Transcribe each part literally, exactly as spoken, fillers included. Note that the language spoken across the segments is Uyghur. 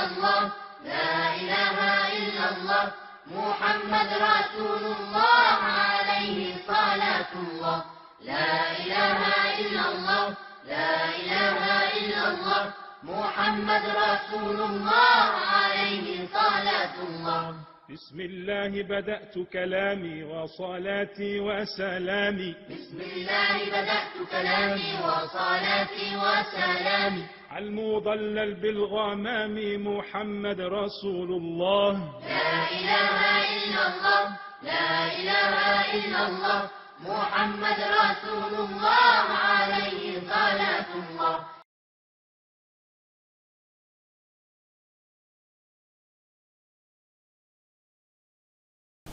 الله، لا إله إلا الله، محمد رسول الله، عليه صلاة الله. لا إله إلا الله، لا إله إلا الله، محمد رسول الله، عليه صلاة الله. بسم الله بدأت كلامي وصلاتي وسلامي. بسم الله بدأت كلامي وصلاتي وسلامي. على المضلل بالغمام محمد رسول الله. لا إله إلا الله، لا إله إلا الله، محمد رسول الله، عليه صلاة الله.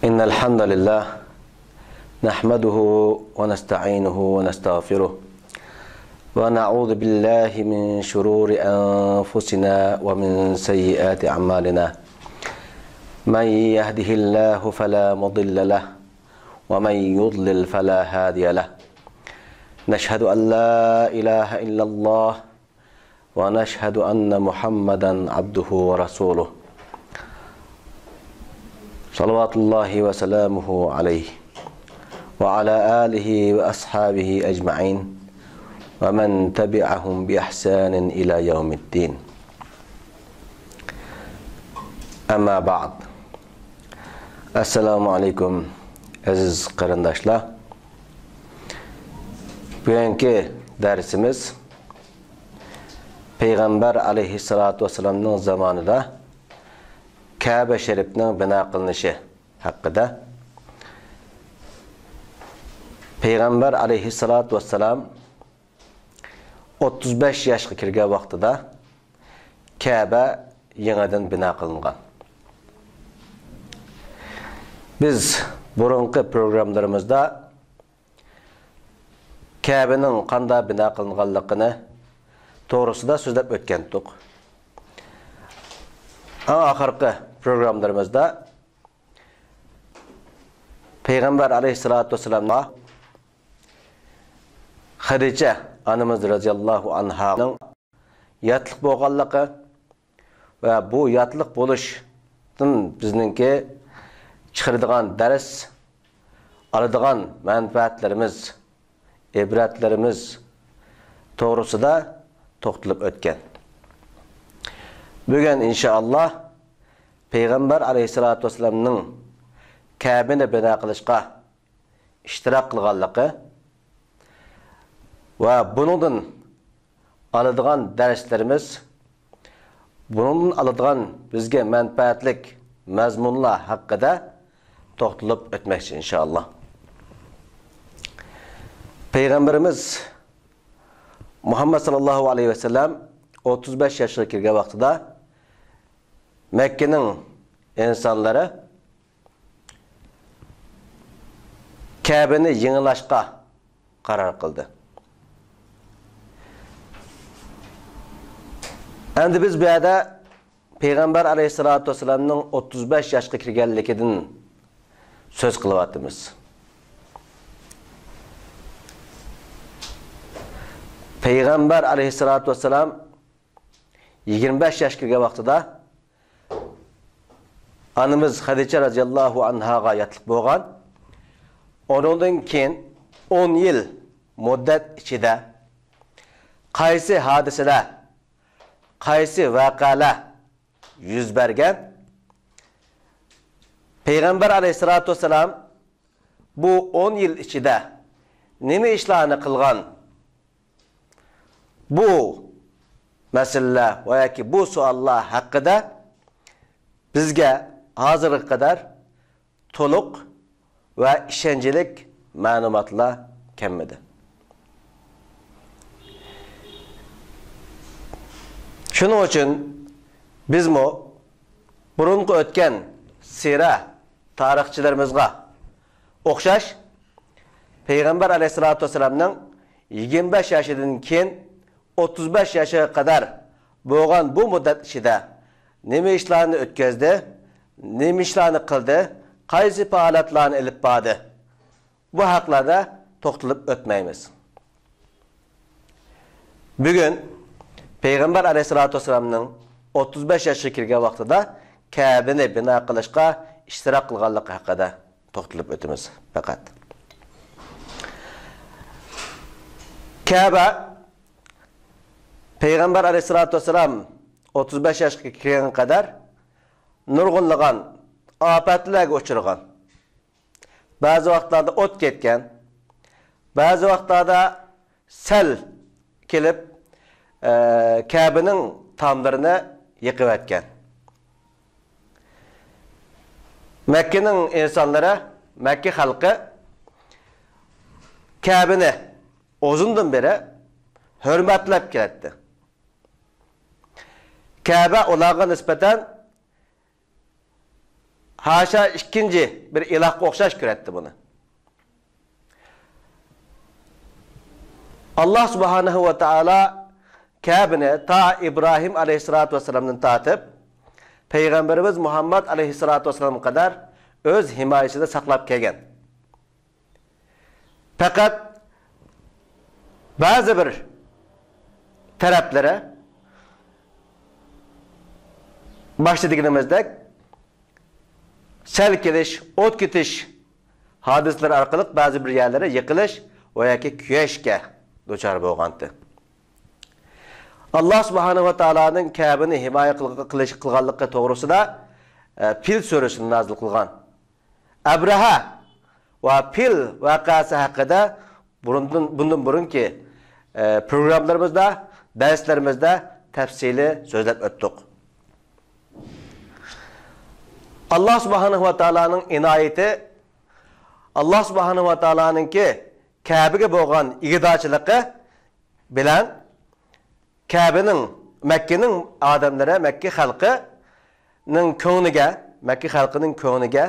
إن الحمد لله نحمده ونستعينه ونستغفره، ونعوذ بالله من شرور أنفسنا ومن سيئات أعمالنا. من يهده الله فلا مضل له، ومن يضلل فلا هادي له. نشهد أن لا إله إلا الله ونشهد أن محمدا عبده ورسوله، صلوات الله وسلامه عليه وعلى آله وأصحابه أجمعين ومن تبعهم بإحسان إلى يوم الدين. أما بعد. السلام عليكم، ئەزىز قېرىنداشلار. بۈگۈنكى دەرسىمىز پەيغەمبەر ئەلەيھىسسالاتۇ ۋەسسالامنىڭ زامانىدا كەبە شەرىپنىڭ بىنا قىلىنىشى ھەققىدە. پەيغەمبەر ئەلەيھىسسالاتۇ ۋەسسالام ئوتتۇز بەش ياشقا كىرگەن ۋاقتىدا كەبە يېڭىدىن بىنا قىلىنغان. بىز بۇرۇنقى پروگراممىلىرىمىزدا كەبىنىڭ قانداق بىنا قىلىنغانلىقىنى توغرىسىدا سۆزلەپ ئۆتكەنتۇق. ئەڭ ئاخىرقى پروگراممىلىرىمىزدا پەيغەمبەر ئەلەيھىسسالاتۇ ۋەسسالامغا خەدىچە ئانىمىز رەزىياللاھۇ ئەنھانىڭ ياتلىق بولغانلىقى ۋە بۇ ياتلىق بولۇشتىن بىزنىڭكى چىقىرىدىغان دەرس، ئالىدىغان مەنپەئەتلىرىمىز، ئىبرەتلىرىمىز توغرىسىدا توختىلىپ ئۆتكەن. بۈگۈن ئىنشائاللا پەيغەمبەر ئەلەيھىسسالاتۇ ۋەسسالامنىڭ كەبىنى بىنا قىلىشقا ئىشتىراك قىلغانلىقى ۋە بۇنىڭدىن ئالىدىغان دەرسلىرىمىز، بۇنىڭدىن ئالىدىغان بىزگە مەنپەئەتلىك مەزمۇنلار ھەققىدە توختىلىپ ئۆتمەكچى، ئىنشائاللا. پەيغەمبىرىمىز مۇھەممەد ساللاللاھۇ ئەلەيھى ۋەسەللەم ئوتتۇز بەش ياشقا كىرگەن ۋاقتىدا مەككىنىڭ ئىنسانلىرى كەبىنى يېڭىلاشقا قارار قىلدى. ئەمدى بىز بۇ يەردە پەيغەمبەر ئەلەيھىسسالاتۇ ۋەسسالامنىڭ ئوتتۇز بەش ياشقا كىرگەنلىكىدىن سۆز قىلىۋاتىمىز. پەيغەمبەر ئەلەيھىسسالاتۇ ۋەسسالام يىگىرمە بەش ياشقا كىرگەن ۋاقتىدا ئانىمىز خەدىچە رەزىياللاھۇ ئەنھاغا ياتلىق بولغان. ئۇنىڭدىن كېيىن ئون يىل مۇددەت ئىچىدە قايسى ھادىسىلەر، قايسى ۋەقەلەر يۈز بەرگەن؟ پەيغەمبەر ئەلەيھىسسالاتۇ ۋەسسالام بۇ ئون يىل ئىچىدە نېمە ئىشلارنى قىلغان؟ بۇ مەسىلىلەر ۋە ياكى بۇ سوئاللار ھەققىدە بىزگە ھازىرغا قەدەر تولۇق ۋە ئىشەنچلىك مەلۇماتلار كەلمىدى. شۇنىڭ ئۈچۈن بىزمۇ بۇرۇنقى ئۆتكەن سىرە تارىخچىلىرىمىزغا ئوخشاش، پەيغەمبەر ئەلەيھىسسالاتۇ ۋەسسالامنىڭ يىگىرمە بەش ياشىدىن كېيىن ئوتتۇز بەش ياشىغا قەدەر بولغان بۇ مۇددەت ئىچىدە نېمە ئىشلارنى ئۆتكۈزدى، نېمە ئىشلارنى قىلدى، قايسى پائالىيەتلەرنى ئېلىپ باردى؟ بۇ ھەقلەردە توختىلىپ ئۆتمەيمىز. بۈگۈن پەيغەمبەر ئەلەيھىسسالاتۇ ۋەسسالامنىڭ ئوتتۇز بەش ياشقا كىرگەن ۋاقتىدا كەبىنى بىنا قىلىشقا ئىشتىراك قىلغانلىقى ھەققىدە توختىلىپ ئۆتىمىز پەقەت. كەبە پەيغەمبەر ئەلەيھىسسالاتۇ ۋەسسالام ئوتتۇز بەش ياشقا كىرگەنگە قەدەر نۇرغۇنلىغان ئاپەتلەرگە ئۇچرىغان. بەزى ۋاقىتلاردا ئوت كەتكەن، بەزى ۋاقىتلاردا سەل كېلىپ، ئە، كەبىنىڭ تاملىرىنى يېقىۋەتكەن. مەككىنىڭ ئىنسانلىرى، مەككە خەلقى كەبىنى ئۇزۇندىن بېرى ھۆرمەتلەپ كېلەتتى. كەبە ئۇلارغا نىسبەتەن ھاشا ئىككىنچى بىر ئىلاھقا ئوخشاش كۆرەتتى بۇنى. ئاللا سۇبھانەھۇ ۋە تائالا كەبىنى تا ئىبراھىم ئەلەيھىسسالاتۇ ۋەسسالامدىن تارتىپ پەيغەمبىرىمىز مۇھەممەد ئەلەيھىسسالاتۇ ۋەسسالامغا قەدەر ئۆز ھىمايىسىدە ساقلاپ كەلگەن. پەقەت بەزى بىر تەرەپلىرى، باشتا دېگىنىمىزدەك، سەل كېلىش، ئوت كېتىش ھادىسىلىرى ئارقىلىق بەزى بىر يەرلىرى يىقىلىش ۋە ياكى كۆيۈشكە دۇچار بولغانتى. ئاللا سۇبھانەھۇ ۋە تائالانىڭ كەبىنى ھىمايە قىل-، قىلىش، قىلغانلىقى توغرىسىدا، ئە، پىل سۈرىسىنى نازىل قىلغان. ئەبرەھە ۋە پىل ۋەقەسى ھەققىدە بۇرۇندىن، بۇندىن بۇرۇنكى، ئە، پروگراممىلىرىمىزدا، دەرسلىرىمىزدە تەپسىلىي سۆزلەپ ئۆتتۇق. ئاللا سۇبھانەھۇ ۋە تائالانىڭ ئىنايىتى، ئاللا سۇبھانەھۇ ۋە تائالانىڭكى كەبىگە بولغان ئىگىدارچىلىقى بىلەن كەبىنىڭ، مەككىنىڭ ئادەملىرى، مەككە خەلقىنىڭ كۆڭلىگە، مەككە خەلقىنىڭ كۆڭلىگە،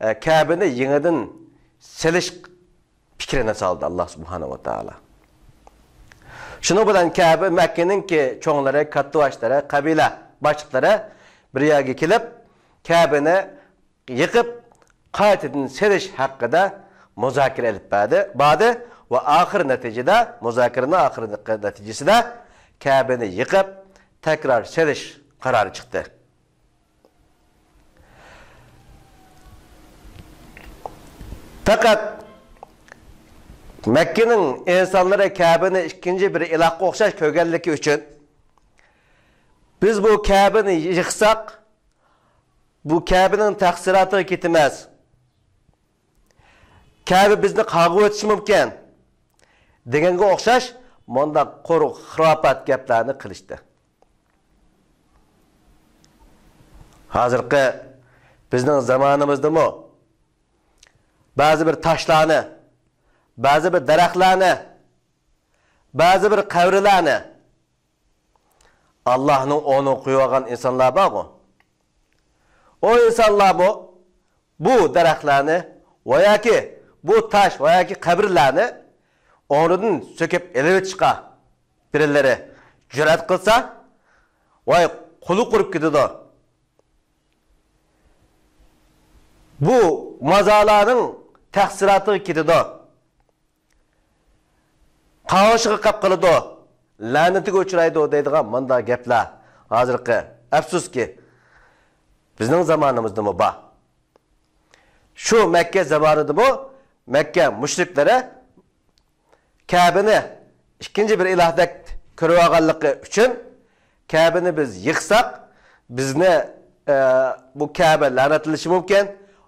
ئە، كەبىنى يېڭىدىن سېلىش پىكرىنى سالدى ئاللا سۇبھانەھۇ ۋە تائالا. شۇنىڭ بىلەن كەبە، مەككىنىڭكى چوڭلىرى، كاتتىباشلىرى، قەبىلە باشلىقلىرى بىر يەرگە كېلىپ، كەبىنى يىقىپ، قايتىدىن سېلىش ھەققىدە مۇزاكىرە ئېلىپ بەردى، باردى ۋە ئاخىر نەتىجىدە، مۇزاكىرىنىڭ ئاخىر نەتىجىسىدە كەبىنى يىقىپ، تەكرار سېلىش قارارى چىقتى. پەقەت مەككىنىڭ ئىنسانلىرى كەبىنى ئىككىنچى بىر ئىلاھقا ئوخشاش كۆرگەنلىكى ئۈچۈن، بىز بۇ كەبىنى يىقساق، بۇ كەبىنىڭ تەقسىراتىغا كېتىمىز. كەبە بىزنى قاغىۋېتىشى مۇمكىن، دېگەنگە ئوخشاش مۇنداق قۇرۇق خۇراپات گەپلەرنى قىلىشتى. ھازىرقى بىزنىڭ زامانىمىزدىمۇ بەزى بىر تاشلارنى، بەزى بىر دەرەخلەرنى، بەزى بىر قەبرىلەرنى ئاللاھنىڭ ئورنىغا قويۇۋالغان ئىنسانلار بارغۇ. ئۇ ئىنسانلارمۇ بۇ دەرەخلەرنى ۋە ياكى بۇ تاش ۋە ياكى قەبرىلەرنى ئورنىدىن سۆكۈپ ئېلىۋېتىشقا بىرلىرى جۈرئەت قىلسا، ۋاي، قۇلى قۇرۇپ كېتىدۇ. بۇ مازارلارنىڭ تەقسىراتىغا كېتىدۇ. قاغىشىغا قاپ قالىدۇ، لەنىتىگە ئۇچرايدۇ دەيدىغان مۇنداق گەپلەر ھازىرقى، ئەپسۇسكى، بىزنىڭ زامانىمىزدىمۇ بار. شۇ مەككە زامانىدىمۇ مەككە مۇشرىكلىرى كەبىنى ئىككىنچى بىر ئىلاھدەك كۆرۈۋالغانلىقى ئۈچۈن، كەبىنى بىز يىقساق، بىزنى، ئە، بۇ كەبە لەنەتلىشى مۇمكىن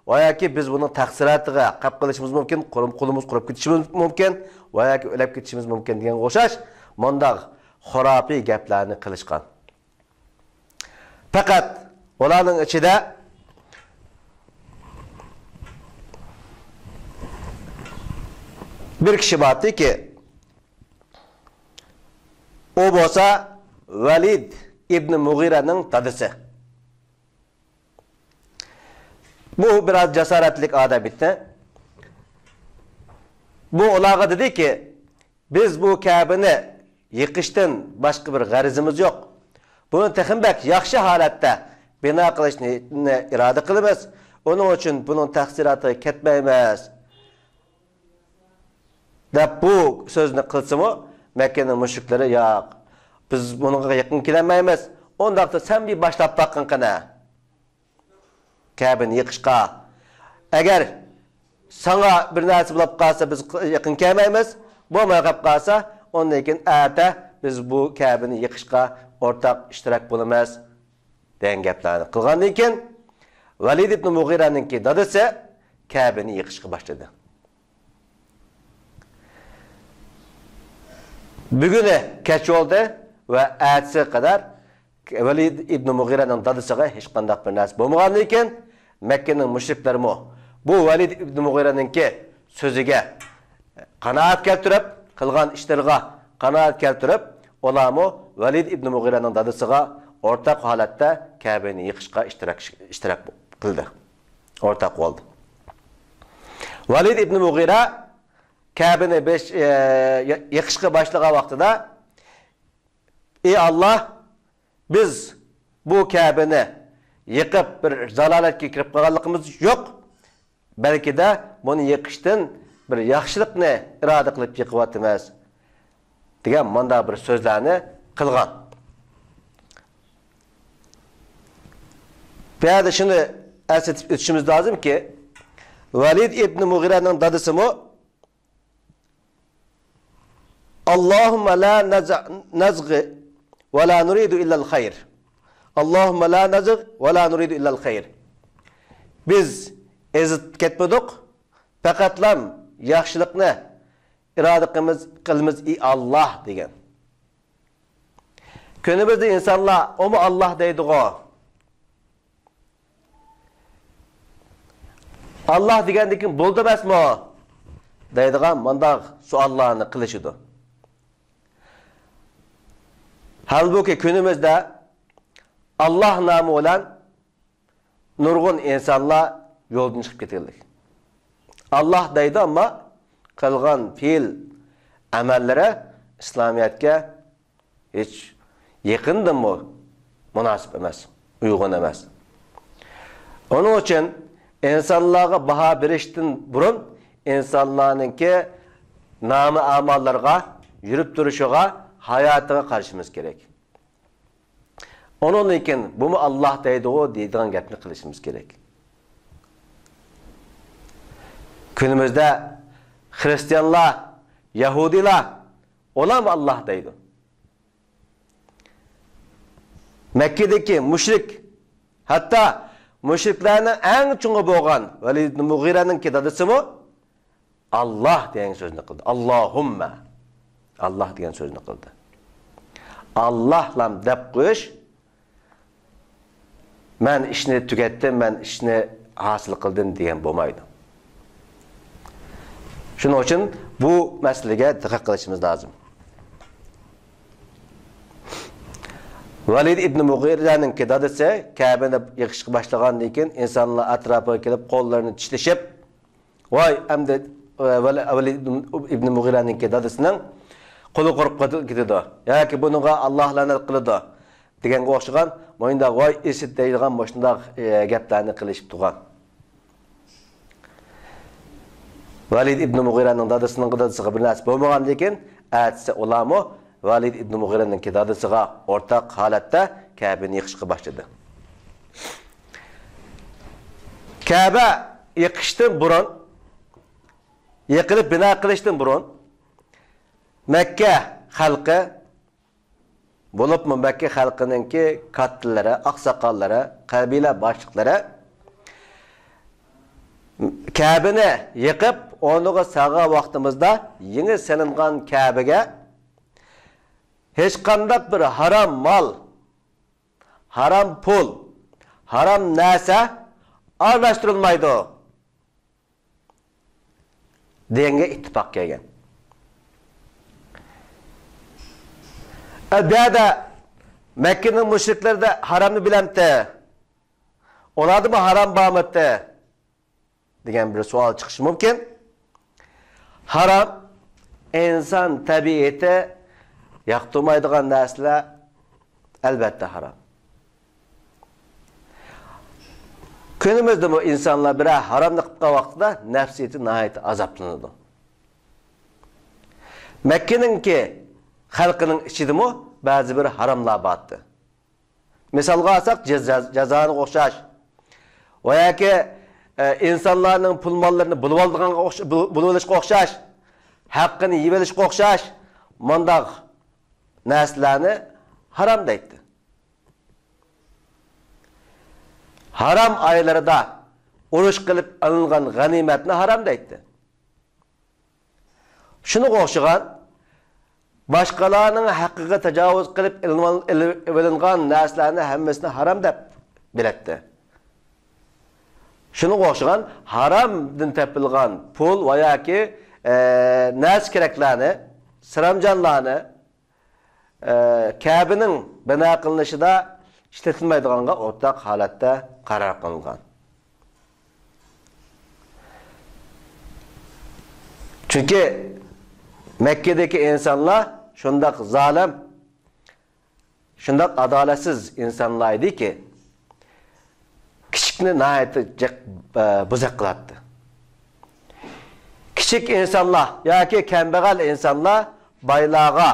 ۋە ياكى بىز بۇنىڭ تەقسىراتىغا قاپ قېلىشىمىز مۇمكىن، قولۇم-، قولىمىز قۇرۇپ كېتىشىمىز مۇمكىن ۋە ياكى ئۆلۈپ كېتىشىمىز مۇمكىن دېگەنگە ئوخشاش مۇنداق خۇراپىي گەپلەرنى قىلىشقان. پەقەت ئۇلارنىڭ ئىچىدە بىر كىشى بارتىكى، ئۇ بولسا ۋەلىد ئىبنى مۇغىرەنىڭ دادىسى. بۇ بىراز جاسارەتلىك ئادەم ئىدى. بۇ ئۇلارغا دېدىكى، بىز بۇ كەبىنى يىقىشتىن باشقا بىر غەرىزىمىز يوق. بۇنى تېخىمۇ بەك ياخشى ھالەتتە بىنا قىلىشنى ئىرادە قىلىمىز. ئۇنىڭ ئۈچۈن بۇنىڭ تەقسىراتىغا كەتمەيمىز، دەپ بۇ سۆزنى قىلسىمۇ، مەككىنىڭ مۇشرىكلىرى، ياق، بىز بۇنىڭغا يېقىن كېلەلمەيمىز، ئۇنداقتا سەن بىر باشلاپ باققىن قېنى. كەبىنى يىقىشقا. ئەگەر ساڭا بىر نەرسە بولۇپ قالسا، بىز يېقىن كەلمەيمىز. بولماي قېلىپ قالسا، ئۇندىن كېيىن ئەتە بىز بۇ كەبىنى يىقىشقا ئورتاق ئىشتىراك بولىمىز، دېگەن گەپلەرنى قىلغاندىن كېيىن، ۋەلىد ئىبنى مۇغىرەنىڭكى دادىسى كەبىنى يىقىشقا باشلىدى. بۈگۈنى كەچ بولدى ۋە ئەتىسىگە قەدەر ۋەلىد ئىبنى مۇغىرەنىڭ دادىسىغا ھېچقانداق بىر نەرسە بولمىغاندىن كېيىن، مەككىنىڭ مۇشرىكلىرىمۇ بۇ ۋەلىد ئىبنى مۇغىرەنىڭكى سۆزىگە قانائەت كەلتۈرۈپ، قىلغان ئىشلىرىغا قانائەت كەلتۈرۈپ، ئۇلارمۇ ۋەلىد ئىبنى مۇغىرەنىڭ دادىسىغا ئورتاق ھالەتتە كەبىنى يىقىشقا ئىشتىراك، ئىشتىراك قىلدى. ئورتاق بولدى. ۋەلىد ئىبنى مۇغىرە كەبىنى بېش-، ئە، يىقىشقا باشلىغان ۋاقتىدا، ئى ئاللا، بىز بۇ كەبىنى يىقىپ، بىر زالالەتكە كىرىپ قالغانلىقىمىز يوق. بەلكىدە بۇنى يىقىشتىن بىر ياخشىلىقنى ئىرادە قىلىپ يىقىۋاتىمىز، دېگەن مۇنداق بىر سۆزلەرنى قىلغان. بۇ يەردە شۇنى ئەسلىتىپ ئۆتۈشىمىز لازىمكى، ۋەلىد ئىبنى مۇغىرەنىڭ دادىسىمۇ، اللهم لا نزغ، نزغ ولا نريد إلا الخير. اللهم لا نزغ ولا نريد إلا الخير. بىز ئېزىپ كەتمىدۇق، پەقەتلا ياخشىلىقنى ئىرادە قىلىمىز، قىلىمىز، ئى ئاللا، دېگەن. كۈنىمىزدە ئىنسانلار، ئۇمۇ ئاللا دەيدىغۇ. ئاللا دېگەندىن كېيىن بولدى ئەمەسمۇ؟ دەيدىغان مۇنداق سوئاللارنى قىلىشىدۇ. ھالبۇكى، كۈنىمىزدە ئاللا نامى بىلەن نۇرغۇن ئىنسانلار يولدىن چىقىپ كەتكەنلىك. ئاللا دەيدۇ، ئەمما قىلغان پېئىل، ئەمەللىرى ئىسلامىيەتكە ھېچ يېقىندىنمۇ مۇناسىپ ئەمەس، ئۇيغۇن ئەمەس. ئۇنىڭ ئۈچۈن ئىنسانلارغا باھا بېرىشتىن بۇرۇن ئىنسانلارنىڭكى نامە ئەمەللىرىگە، يۈرۈپ تۇرۇشىغا، ھاياتىغا قارىشىمىز كېرەك. ئۇنىڭدىن كېيىن بۇمۇ ئاللا دەيدىغۇ دەيدىغان گەپنى قىلىشىمىز كېرەك. كۈنىمىزدە خىرىستىيانلار، يەھۇدىيلار، ئۇلارمۇ ئاللا دەيدۇ. مەككىدىكى مۇشرىك، ھەتتا مۇشرىكلارنىڭ ئەڭ چوڭى بولغان ۋەلىد ئىبنى مۇغىرەنىڭكى دادىسىمۇ ئاللا دېگەن سۆزنى قىلدى. ئاللاھۇممە. ئاللا دېگەن سۆزنى قىلدى. ئاللاھلام دەپ قويۇش، مەن ئىشنى تۈگەتتىم، مەن ئىشنى ھاسىل قىلدىم دېگەن بولمايدۇ. شۇنىڭ ئۈچۈن بۇ مەسىلىگە دىققەت قىلىشىمىز لازىم. ۋەلىد ئىبنى مۇغىرەنىڭكى دادىسى كەبىنى يىقىشقا باشلىغاندىن كېيىن، ئىنسانلار ئەتراپىغا كېلىپ، قوللىرىنى چىشلىشىپ، ۋاي، ئەمدى، ئە، ۋەلى-، ۋەلىد ئىبنى مۇغىرەنىڭكى دادىسىنىڭ قولى قۇرۇپ كېتىدۇ ياكى بۇنىڭغا ئاللا لەنەت قىلىدۇ دېگەنگە ئوخشىغان، مۇنداق، ۋاي، ئىسىت دەيدىغان مۇشۇنداق، ئە، گەپلەرنى قىلىشىپ تۇرغان. ۋەلىد ئىبنى مۇغىرەنىڭ دادىسىنىڭ دادىسىغا بىر نەرسە بولمىغاندىن كېيىن، ئەتىسى ئۇلارمۇ ۋەلىد ئىبنى مۇغىرەنىڭكى دادىسىغا ئورتاق ھالەتتە كەبىنى يىقىشقا باشلىدى. كەبە يىقىشتىن بۇرۇن، يىقىلىپ بىنا قىلىشتىن بۇرۇن، مەككە خەلقى، بولۇپمۇ مەككە خەلقىنىڭكى كاتتىلىرى، ئاقساقاللىرى، قەبىلە باشلىقلىرى كەبىنى يىقىپ، ئورنىغا سالغان ۋاقتىمىزدا يېڭى سېلىنغان كەبىگە ھېچقانداق بىر ھارام مال، ھارام پۇل، ھارام نەرسە ئارىلاشتۇرۇلمايدۇ دېگەنگە ئىتتىپاق كەلگەن. ئە، بۇ يەردە مەككىنىڭ مۇشرىكلىرى دە ھارامنى بىلەمتى؟ ئۇلاردىمۇ ھارام بارمىتى؟ دېگەن بىر سوئال چىقىشى مۇمكىن. ھارام، ئىنسان تەبىئىتى ياقتۇرمايدىغان نەرسىلەر ئەلۋەتتە ھارام. كۈنىمىزدىمۇ ئىنسانلار بىرەر ھارامنى قىلىپ قالغان ۋاقتىدا نەپسىيىتى ناھايىتى ئازابلىنىدۇ. مەككىنىڭكى خەلقىنىڭ ئىچىدىمۇ بەزى بىر ھاراملار بارتى. مىسالغا ئالساق، جاز-، جاز-، جازانىغا ئوخشاش ۋە ياكى، ئە، ئىنسانلارنىڭ پۇل-ماللىرىنى بۇلىۋالىدىغانغا ئوخش-، بۇ-، بۇلىۋېلىشقا ئوخشاش، ھەققىنى يېۋېلىشقا ئوخشاش مۇنداق نەرسىلەرنى ھارام دەيتتى. ھارام ئايلىرىدا ئۇرۇش قىلىپ ئېلىنغان غەنىيمەتنى ھارام دەيتتى. شۇنىڭغا ئوخشىغان باشقىلارنىڭ ھەققىگە تاجاۋۇز قىلىپ ئېلىنغان، ئېلىۋېلىنغان نەرسىلەرنى ھەممىسىنى ھارام دەپ بىلەتتى. شۇنىڭغا ئوخشىغان ھارامدىن تېپىلغان پۇل ۋە ياكى، ئە، نەرسە-كېرەكلەرنى، سىرامجانلارنى، ئە، كەبىنىڭ بىنا قىلىنىشىدا ئىشلىتىلمەيدىغانغا ئورتاق ھالەتتە قارار قىلىنغان. چۈنكى مەككىدىكى ئىنسانلار شۇنداق زالىم، شۇنداق ئادالەتسىز ئىنسانلار ئىدىكى، كىچىكنى ناھايىتى جىق، ئە، بۇزۇق قىلاتتى. كىچىك ئىنسانلار ياكى كەمبەغەل ئىنسانلار بايلارغا،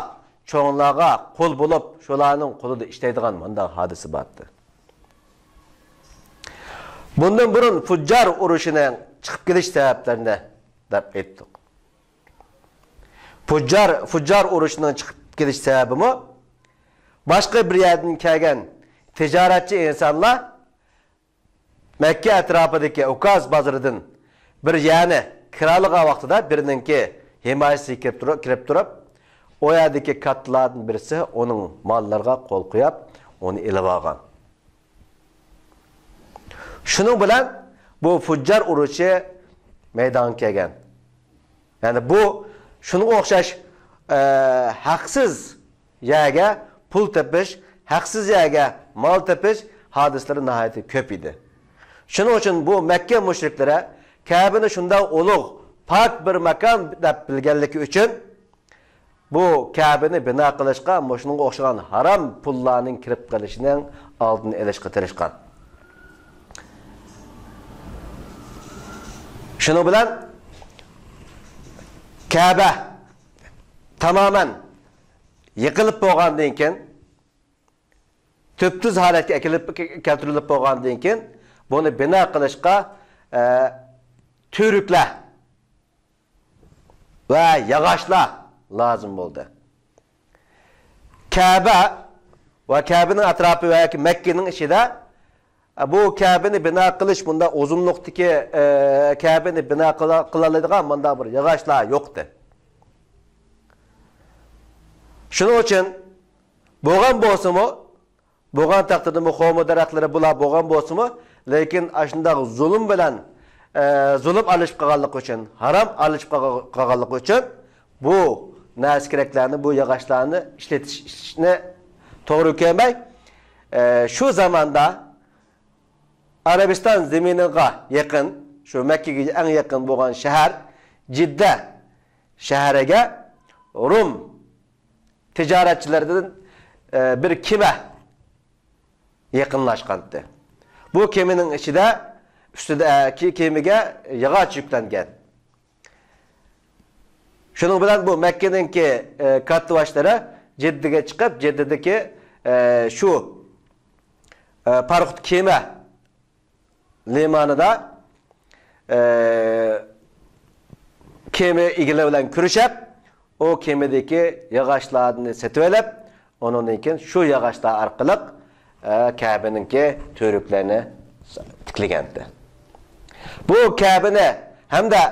چوڭلارغا قۇل بولۇپ، شۇلارنىڭ قولىدا ئىشلەيدىغان مۇنداق ھادىسە بارتتى. بۇندىن بۇرۇن فۇججار ئۇرۇشىنىڭ چىقىپ كېلىش سەۋەبلىرىنى دەپ ئېيتتۇق. فۇججار، فۇججار ئۇرۇشىنىڭ چىقىپ كېلىش سەۋەبىمۇ باشقا بىر يەردىن كەلگەن تىجارەتچى ئىنسانلار مەككە ئەتراپىدىكى ئۇكاز بازىرىدىن بىر يەرنى كىرالىغان ۋاقتىدا بىرىنىڭكى ھىمايىسىگە كىرىپ تۇرۇپ، كىرىپ تۇرۇپ، ئۇ يەردىكى كاتتىلاردىن بىرسى ئۇنىڭ ماللىرىغا قول قويۇپ، ئۇنى ئېلىۋالغان. شۇنىڭ بىلەن بۇ فۇججار ئۇرۇشى مەيدانغا كەلگەن. يەنى بۇ شۇنىڭغا ئوخشاش، ئە، ھەقسىز يەرگە پۇل تېپىش، ھەقسىز يەرگە مال تېپىش ھادىسىلىرى ناھايىتى كۆپ ئىدى. شۇنىڭ ئۈچۈن بۇ مەككە مۇشرىكلىرى كەبىنى شۇنداق ئۇلۇغ، پاك بىر ماكان دەپ بىلگەنلىكى ئۈچۈن، بۇ كەبىنى بىنا قىلىشقا مۇشۇنىڭغا ئوخشىغان ھارام پۇللارنىڭ كىرىپ قېلىشىنىڭ ئالدىنى ئېلىشقا تىرىشقان. شۇنىڭ بىلەن كەبە تامامەن يىقىلىپ بولغاندىن كېيىن، تۈپتۈز ھالەتكە ئەكېلىپ، كەلتۈرۈلۈپ بولغاندىن كېيىن، بۇنى بىنا قىلىشقا، ئە، تۈۋرۈكلەر ۋە ياغاچلار لازىم بولدى. كەبە ۋە كەبىنىڭ ئەتراپى ۋە ياكى مەككىنىڭ ئىچىدە، ئە، بۇ كەبىنى بىنا قىلىش، بۇنداق ئۇزۇنلۇقتىكى، ئە، كەبىنى بىنا قىلا-، قىلالايدىغان مۇنداق بىر ياغاچلار يوقتى. شۇنىڭ ئۈچۈن بولغان بولسىمۇ، بولغان تەقدىردىمۇ خورما دەرەخلىرى بۇلار بولغان بولسىمۇ، لېكىن ئاشۇنداق زۇلۇم بىلەن، ئە، زۇلۇم ئارىلىشىپ قالغانلىقى ئۈچۈن، ھارام ئارىلىشىپ قالغا-، قالغانلىقى ئۈچۈن بۇ نەرسە-كېرەكلەرنى، بۇ ياغاچلارنى ئىشلىتىشنى توغرا كۆرمەي، ئە، شۇ زاماندا ئەرەبىستان زېمىنىغا يېقىن، شۇ مەككىگە ئەڭ يېقىن بولغان شەھەر جىددە شەھىرىگە رۇم تىجارەتچىلىرىدىن، ئە، بىر كېمە يېقىنلاشقانتى. بۇ كېمىنىڭ ئىچىدە، ئۈستىدە، ئە، كې-، كېمىگە ياغاچ يۈكلەنگەن. شۇنىڭ بىلەن بۇ مەككىنىڭكى، ئە، كاتتىباشلىرى جىددىگە چىقىپ، جىددىدىكى، ئە، شۇ، ئە، پاراخوت كېمە لىمانىدا، ئە، كېمە ئىگىلىرى بىلەن كۆرۈشۈپ، ئۇ كېمىدىكى ياغاچلارنى سېتىۋېلىپ، ئۇنىڭدىن كېيىن شۇ ياغاچلار ئارقىلىق، ئە، كەبىنىڭكى تۈۋرۈكلىرىنى تىكلىگەنتى. بۇ كەبىنى ھەمدە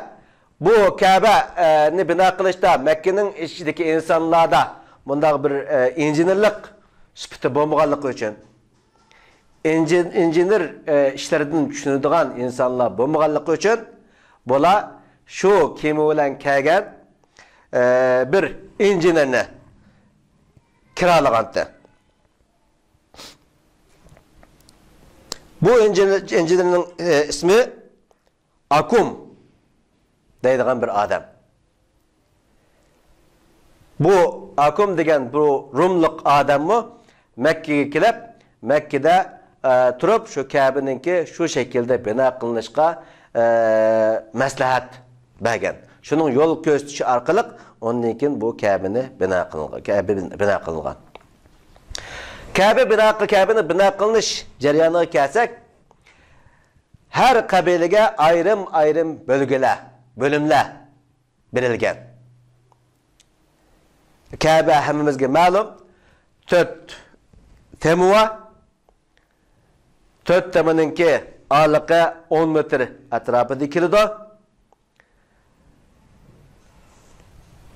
بۇ كەبەنى بىنا قىلىشتا مەككىنىڭ ئىچىدىكى ئىنسانلاردا مۇنداق بىر، ئە، ئىنژېنېرلىق سۈپىتى بولمىغانلىقى ئۈچۈن، ئىنژېن-، ئىنژېنېر، ئە، ئىشلىرىدىن چۈشىنىدىغان ئىنسانلار بولمىغانلىقى ئۈچۈن، بۇلار شۇ كېمە بىلەن كەلگەن، ئە، بىر ئىنژېنېرنى كىرالىغانتى. بۇ ئىنژېنېر-، ئىنژېنېرنىڭ، ئە، ئىسمى ئاكۇم دەيدىغان بىر ئادەم. بۇ ئاكۇم دېگەن بۇ رۇملۇق ئادەممۇ مەككىگە كېلىپ، مەككىدە، ئە، تۇرۇپ، شۇ كەبىنىڭكى شۇ شەكىلدە بىنا قىلىنىشقا، ئە، مەسلىھەت بەرگەن. شۇنىڭ يول كۆرسىتىشى ئارقىلىق ئۇندىن كېيىن بۇ كەبىنى بىنا قىلىنغان، كەبە بىنا قىلىنغان. كەبە بىنا، كەبىنى بىنا قىلىنىش جەريانىغا كەلسەك، ھەر قەبىلىگە ئايرىم-ئايرىم بۆلگىلەر، بۆلۈملەر بېرىلگەن. كەبە ھەممىمىزگە مەلۇم، تۆت تېمى بار. تۆت تېمىنىڭكى ئارىلىقى ئون مېتىر ئەتراپىدا كېلىدۇ.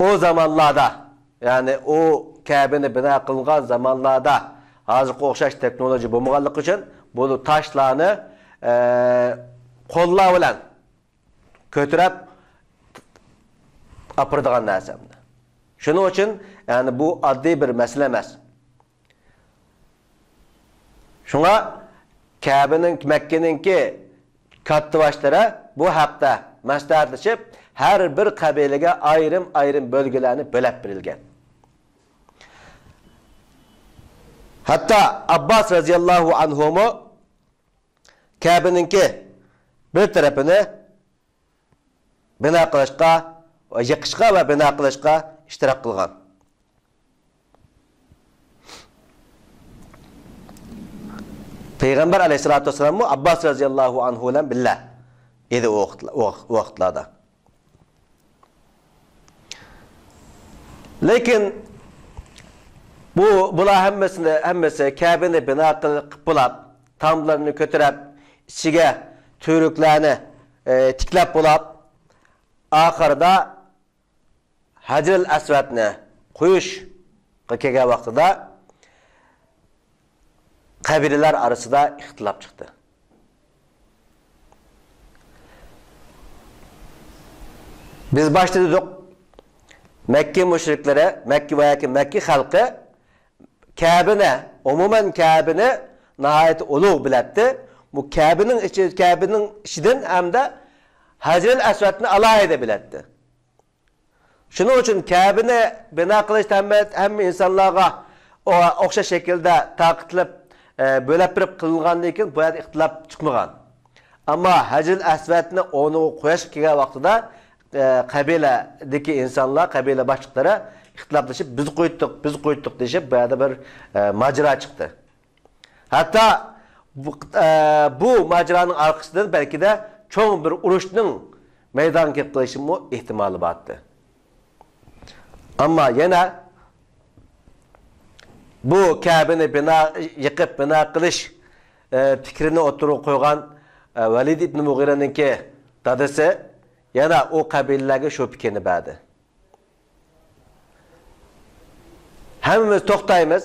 ئۇ زامانلاردا، يەنى ئۇ كەبىنى بىنا قىلغان زامانلاردا ھازىرغا ئوخشاش تېخنولوگىيە بولمىغانلىقى ئۈچۈن، بۇ تاشلارنى، ئە، قوللار بىلەن كۆتۈرۈپ ئاپىرىدىغان نەرسە. شۇنىڭ ئۈچۈن، يەنى بۇ ئاددىي بىر مەسىلە ئەمەس. شۇڭا كەبىنىڭ، مەككىنىڭكى كاتتىباشلىرى بۇ ھەقتە مەسلىھەتلىشىپ، ھەر بىر قەبىلىگە ئايرىم-ئايرىم بۆلگىلەرنى بۆلەپ بېرىلگەن. ھەتتا ئابباس رەزىياللاھۇ ئەنھۇمۇ كەبىنىڭكى بىر تەرىپىنى بىنا قىلىشقا، يىقىشقا ۋە بىنا قىلىشقا ئىشتىراك قىلغان. پەيغەمبەر ئەلەيھىسسالاتۇ ۋەسسالاممۇ ئابباس رەزىياللاھۇ ئەنھۇ بىلەن بىللە ئىدى ئۇ ۋاقىتلا-، ئۇ ۋاقىتلاردا. لېكىن بۇ، بۇلار ھەممىسىنى، ھەممىسى كەبىنى بىنا قىلىپ بولاپ، تاملىرىنى كۆتۈرۈپ، ئىچىگە تۈۋرۈكلەرنى، ئى، تىكلەپ بولاپ، ئاخىرىدا ھەجرىل ئەسۋەدنى قويۇشقا كەلگەن ۋاقتىدا قەبىلىلەر ئارىسىدا ئىختىلاپ چىقتى. بىز باشتا دېدۇق، مەككە مۇشرىكلىرى، مەككە ۋە ياكى مەككە خەلقى كەبىنى، ئومۇمەن كەبىنى ناھايىتى ئۇلۇغ بىلەتتى. بۇ كەبىنىڭ ئىچى، كەبىنىڭ ئىچىدىن ھەمدە ھەجرىل ئەسۋەدنى ئالاھىدە بىلەتتى. شۇنىڭ ئۈچۈن كەبىنى بىنا قىلىشتا ھەممە، ھەممە ئىنسانلارغا ئو-، ئوخشاش شەكىلدە تارقىتىلىپ، ئە، بۆلەپ بېرىپ قىلىنغاندىن كېيىن بۇ يەردە ئىختىلاپ چىقمىغان. ئەمما ھەجرىل ئەسۋەدنى ئورنىغا قويۇشقا كەلگەن ۋاقتىدا، ئە، قەبىلىدىكى ئىنسانلار، قەبىلە باشلىقلىرى ئىختىلاپلىشىپ، «بىز قويدۇق، بىز قويدۇق» دېيىشىپ، بۇ يەردە بىر، ئە، ماجىرا چىقتى. ھەتتا بۇ، ئە، بۇ ماجىرانىڭ ئارقىسىدىن بەلكىدە چوڭ بىر ئۇرۇشنىڭ مەيدانغا كېلىپ قېلىشىمۇ ئېھتىمالى بارتى. ئەمما يەنە بۇ كەبىنى بىنا، يىقىپ بىنا قىلىش، ئە، پىكرىنى ئوتتۇرىغا قويغان، ئە، ۋەلىد ئىبنى مۇغىرەنىڭكى دادىسى يەنە ئۇ قەبىلىلەرگە شۇ پىكىرنى بەردى. ھەممىمىز توختايمىز.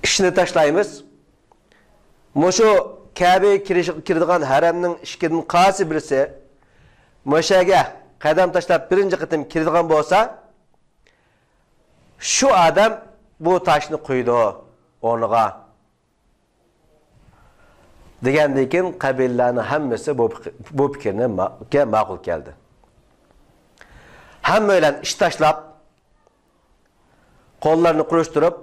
ئىشنى تاشلايمىز. مۇشۇ كەبە كىرىش-، كىرىدىغان ھەرەمنىڭ ئىككىدىن قايسى بىرسى مۇشۇ يەرگە قەدەم تاشلاپ بىرىنچى قېتىم كىرىدىغان بولسا، شۇ ئادەم بۇ تاشنى قويىدۇ ئورنىغا. دېگەندىن كېيىن قەبىلىلەرنىڭ ھەممىسى بۇ پىق-، بۇ پىكىرنى ما-، گە ماقۇل كەلدى. ھەممەيلەن ئىش تاشلاپ، قوللىرىنى قۇرۇشتۇرۇپ،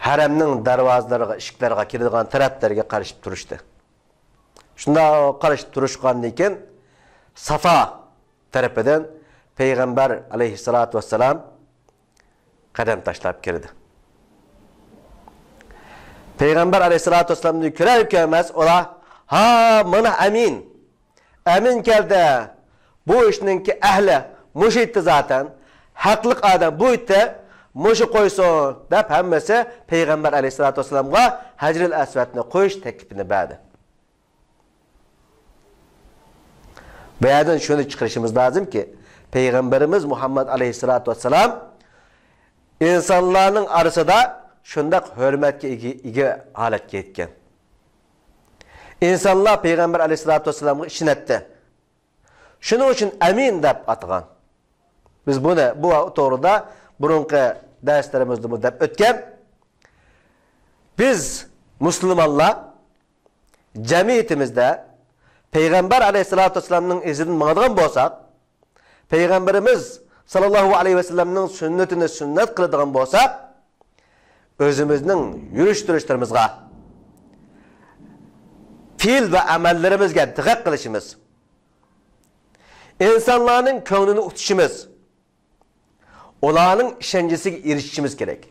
ھەرەمنىڭ دەرۋازىلىرىغا، ئىشىكلىرىغا كىرىدىغان تەرەپلەرگە قارىشىپ تۇرۇشتى. شۇنداق قارىشىپ تۇرۇشقاندىن كېيىن، سافا تەرىپىدىن پەيغەمبەر ئەلەيھىسسالاتۇ ۋەسسالام قەدەم تاشلاپ كىردى. پەيغەمبەر ئەلەيھىسسالاتۇ ۋەسسالامنى كۆرەر-كۆرمەس ئۇلار، «ھا، مانا ئەمىن! ئەمىن كەلدى! بۇ ئىشنىڭكى ئەھلى مۇشۇ ئىدى زاتەن! ھەقلىق ئادەم بۇ ئىدى! مۇشۇ قويسۇن!» دەپ ھەممىسى پەيغەمبەر ئەلەيھىسسالاتۇ ۋەسسالامغا ھەجرىل ئەسۋەدنى قويۇش تەكلىپىنى بەردى. بۇ يەردىن شۇنى چىقىرىشىمىز لازىمكى، پەيغەمبىرىمىز مۇھەممەد ئەلەيھىسسالاتۇ ۋەسسالام ئىنسانلارنىڭ ئارىسىدا شۇنداق ھۆرمەتكە ئىگە، ئىگە ھالەتكە يەتكەن. ئىنسانلار پەيغەمبەر ئەلەيھىسسالاتۇ ۋەسسالامغا ئىشىنەتتى. شۇنىڭ ئۈچۈن ئەمىن دەپ ئاتىغان. بىز بۇنى، بۇ توغرىدا بۇرۇنقى دەرسلىرىمىزدىمۇ دەپ ئۆتكەن. بىز مۇسۇلمانلار جەمئىيىتىمىزدە پەيغەمبەر ئەلەيھىسسالاتۇ ۋەسسالامنىڭ ئىزىدىن ماڭىدىغان بولساق، پەيغەمبىرىمىز ساللاللاھۇ ئەلەيھى ۋەسەللەمنىڭ سۈننىتىنى سۈننەت قىلىدىغان بولساق، ئۆزىمىزنىڭ يۈرۈش-تۇرۇشلىرىمىزغا، پېئىل ۋە ئەمەللىرىمىزگە دىققەت قىلىشىمىز، ئىنسانلارنىڭ كۆڭلىنى ئۇتۇشىمىز، ئۇلارنىڭ ئىشەنچىسىگە ئېرىشىشىمىز كېرەك.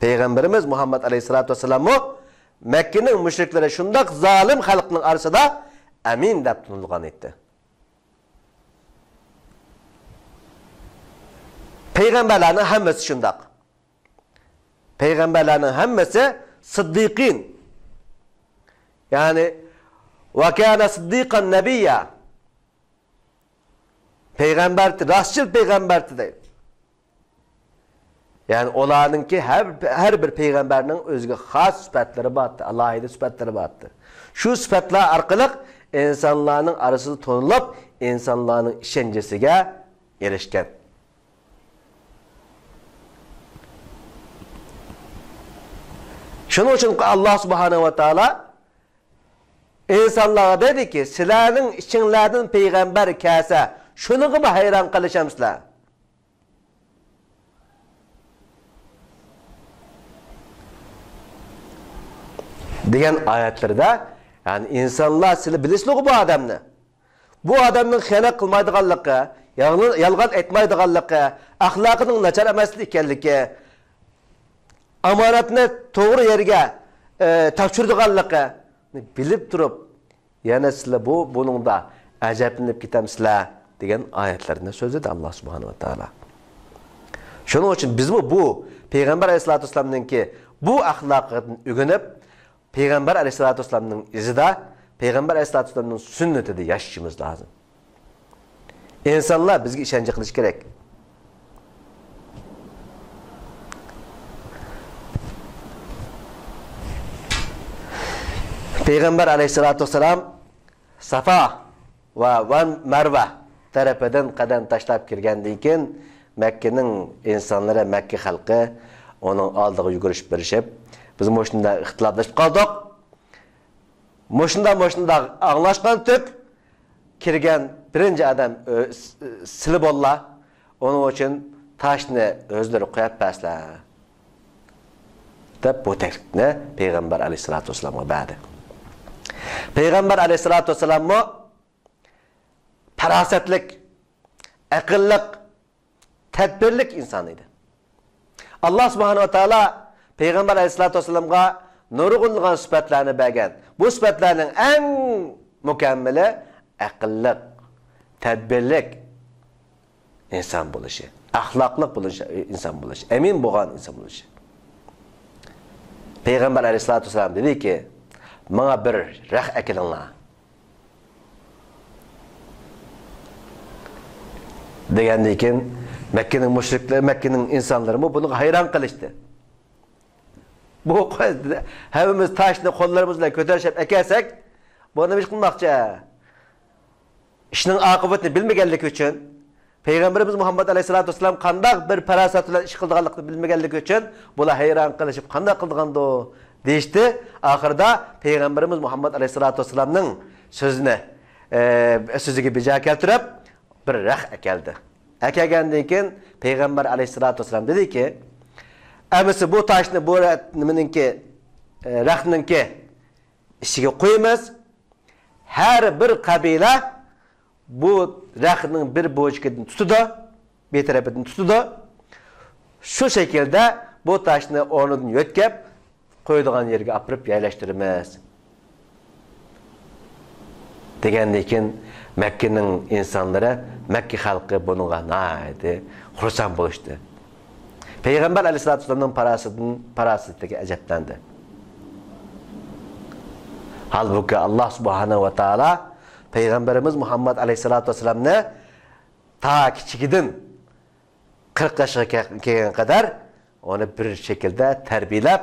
پەيغەمبىرىمىز مۇھەممەد ئەلەيھىسسالاتۇ ۋەسسالاممۇ مەككىنىڭ مۇشرىكلىرى شۇنداق زالىم خەلقنىڭ ئارىسىدا ئەمىن دەپ تونۇلغان ئىدى. پەيغەمبەرلەرنىڭ ھەممىسى شۇنداق. پەيغەمبەرلەرنىڭ ھەممىسى سىددىقىن. يەنى، ۋە كانە سىددىقەن نەبىييا. پەيغەمبەر، راستچىل پەيغەمبەر دەيدۇ. يەنى ئۇلارنىڭكى ھەر، ھەر بىر پەيغەمبەرنىڭ ئۆزىگە خاس سۈپەتلىرى بارتى، ئالاھىدە سۈپەتلىرى بارتى. شۇ سۈپەتلەر ئارقىلىق ئىنسانلارنىڭ ئارىسىدا تونۇلۇپ، ئىنسانلارنىڭ ئىشەنچىسىگە ئېرىشكەن. شۇنىڭ ئۈچۈن ئاللا سۇبھانەھۇ ۋە تائالا ئىنسانلارغا دېدىكى، سىلەرنىڭ ئىچىڭلاردىن پەيغەمبەر كەلسە، شۇنىڭغىمۇ ھەيران قېلىشامسىلەر؟ دېگەن ئايەتلىرىدە، يەنى ئىنسانلار سىلى بىلىسىلىغۇ بۇ ئادەمنى. بۇ ئادەمنىڭ خىيانەت قىلمايدىغانلىقى، يالغان، يالغان ئېيتمايدىغانلىقى، ئەخلاقىنىڭ ناچار ئەمەسلىكى ئىكەنلىكى، ئامانەتنى توغرا يەرگە، ئى، تاپشۇرىدىغانلىقىنى بىلىپ تۇرۇپ، يەنە سىلەر بۇ، بۇنىڭدا ئەجەبلىنىپ كېتەمسىلەر؟ دېگەن ئايەتلەرنى سۆزلىدى ئاللا سۇبھانەھۇ ۋە تائالا. شۇنىڭ ئۈچۈن بىزمۇ بۇ پەيغەمبەر ئەلەيھىسسالاتۇ ۋەسسالامنىڭكى بۇ ئەخلاقىدىن ئۆگىنىپ، پەيغەمبەر ئەلەيھىسسالاتۇ ۋەسسالامنىڭ ئىزىدا، پەيغەمبەر ئەلەيھىسسالاتۇ ۋەسسالامنىڭ سۈننىتىدە ياشىشىمىز لازىم. ئىنسانلار بىزگە ئىشەنچ قىلىشى كېرەك. پەيغەمبەر ئەلەيھىسسالاتۇ ۋەسسالام سافا ۋە، ۋە مەرۋە تەرىپىدىن قەدەم تاشلاپ كىرگەندىن كېيىن، مەككىنىڭ ئىنسانلىرى، مەككە خەلقى ئۇنىڭ ئالدىغا يۈگۈرۈشۈپ بېرىشىپ، بىز مۇشۇنداق ئىختىلاپلىشىپ قالدۇق. مۇشۇنداق، مۇشۇنداق ئاڭلاشقانتۇق، كىرگەن بىرىنچى ئادەم ئۆ-، س-، سىلى بوللا، ئۇنىڭ ئۈچۈن تاشنى ئۆزلىرى قويۇپ بەرسىلە، دەپ بۇ تەكلىپنى پەيغەمبەر ئەلەيھىسسالاتۇ ۋەسسالامغا بەردى. پەيغەمبەر ئەلەيھىسسالاتۇ ۋەسسالاممۇ پاراسەتلىك، ئەقىللىق، تەدبىرلىك ئىنسان ئىدى. ئاللا سۇبھانەھۇ ۋە تائالا پەيغەمبەر ئەلەيھىسسالاتۇ ۋەسسالامغا نۇرغۇنلىغان سۈپەتلەرنى بەرگەن. بۇ سۈپەتلەرنىڭ ئەڭ مۇكەممىلى ئەقىللىق، تەدبىرلىك ئىنسان بولۇشى، ئەخلاقلىق بولۇش، ئىنسان بولۇشى، ئەمىن بولغان ئىنسان بولۇشى. پەيغەمبەر ئەلەيھىسسالاتۇ ۋەسسالام دېدىكى، ماڭا بىر رەخت ئەكېلىڭلار. دېگەندىن كېيىن مەككىنىڭ مۇشرىكلىرى، مەككىنىڭ ئىنسانلىرىمۇ بۇنىڭغا ھەيران قېلىشتى. بۇ قوي-، ھەممىمىز تاشنى قوللىرىمىز بىلەن كۆتۈرۈشۈپ ئەكەلسەك، بۇ نېمە ئىش قىلماقچى؟ ئىشنىڭ ئاقىۋىتىنى بىلمىگەنلىكى ئۈچۈن، پەيغەمبىرىمىز مۇھەممەد ئەلەيھىسسالاتۇ ۋەسسالام قانداق بىر پاراسەت بىلەن ئىش قىلىدىغانلىقىنى بىلمىگەنلىكى ئۈچۈن، بۇلار ھەيران قېلىشىپ، قانداق قىلىدىغاندۇ؟ دېيىشتى. ئاخىرىدا پەيغەمبىرىمىز مۇھەممەد ئەلەيھىسسالاتۇ ۋەسسالامنىڭ سۆزىنى، ئە، سۆزىگە بىجا كەلتۈرۈپ، بىر رەخت ئەكەلدى. ئەكەلگەندىن كېيىن پەيغەمبەر ئەلەيھىسسالاتۇ ۋەسسالام دېدىكى، ئەمىسە بۇ تاشنى، بۇ رە-، نېمىنىڭكى، ئە، رەختنىڭكى ئىچىگە قويىمىز. ھەر بىر قەبىلە بۇ رەختنىڭ بىر بۇرجىكىدىن تۇتىدۇ، بىر تەرىپىدىن تۇتىدۇ. شۇ شەكىلدە بۇ تاشنى ئورنىدىن يۆتكەپ قويىدىغان يەرگە ئاپىرىپ يەرلەشتۈرىمىز، دېگەندىن كېيىن، مەككىنىڭ ئىنسانلىرى، مەككە خەلقى بۇنىڭغا ناھايىتى خۇرسەن بولۇشتى. پەيغەمبەر ئەلەيھىسسالاتۇ ۋەسسالامنىڭ پاراسىتىدىن، پاراسىتىگە ئەجەبلەندى. ھالبۇكى، ئاللا سۇبھانەھۇ ۋە تائالا پەيغەمبىرىمىز مۇھەممەد ئەلەيھىسسالاتۇ ۋەسسالامنى تا كىچىكىدىن قىرىق ياشقا كەل-، كەلگەنگە قەدەر ئۇنى بىر شەكىلدە تەربىيەلەپ،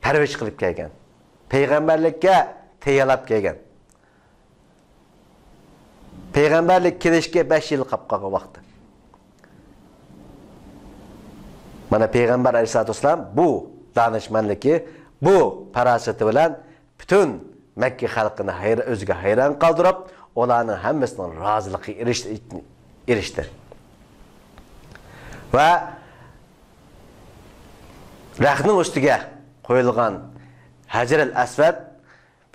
پەرۋىش قىلىپ كەلگەن. پەيغەمبەرلىككە تەييارلاپ كەلگەن. پەيغەمبەرلىك كېلىشكە بەش يىل قاپ قالغان ۋاقتى. مانا، پەيغەمبەر ئەلەيھىسسالاتۇ ۋەسسالام بۇ دانىشمەنلىكى، بۇ پاراسىتى بىلەن پۈتۈن مەككە خەلقىنى ھەير-، ئۆزىگە ھەيران قالدۇرۇپ، ئۇلارنىڭ ھەممىسىنىڭ رازىلىقىغا ئېرىش-، ئېرىشتى. ۋە رەختنىڭ ئۈستىگە قويۇلغان ھەجەرىل ئەسۋەد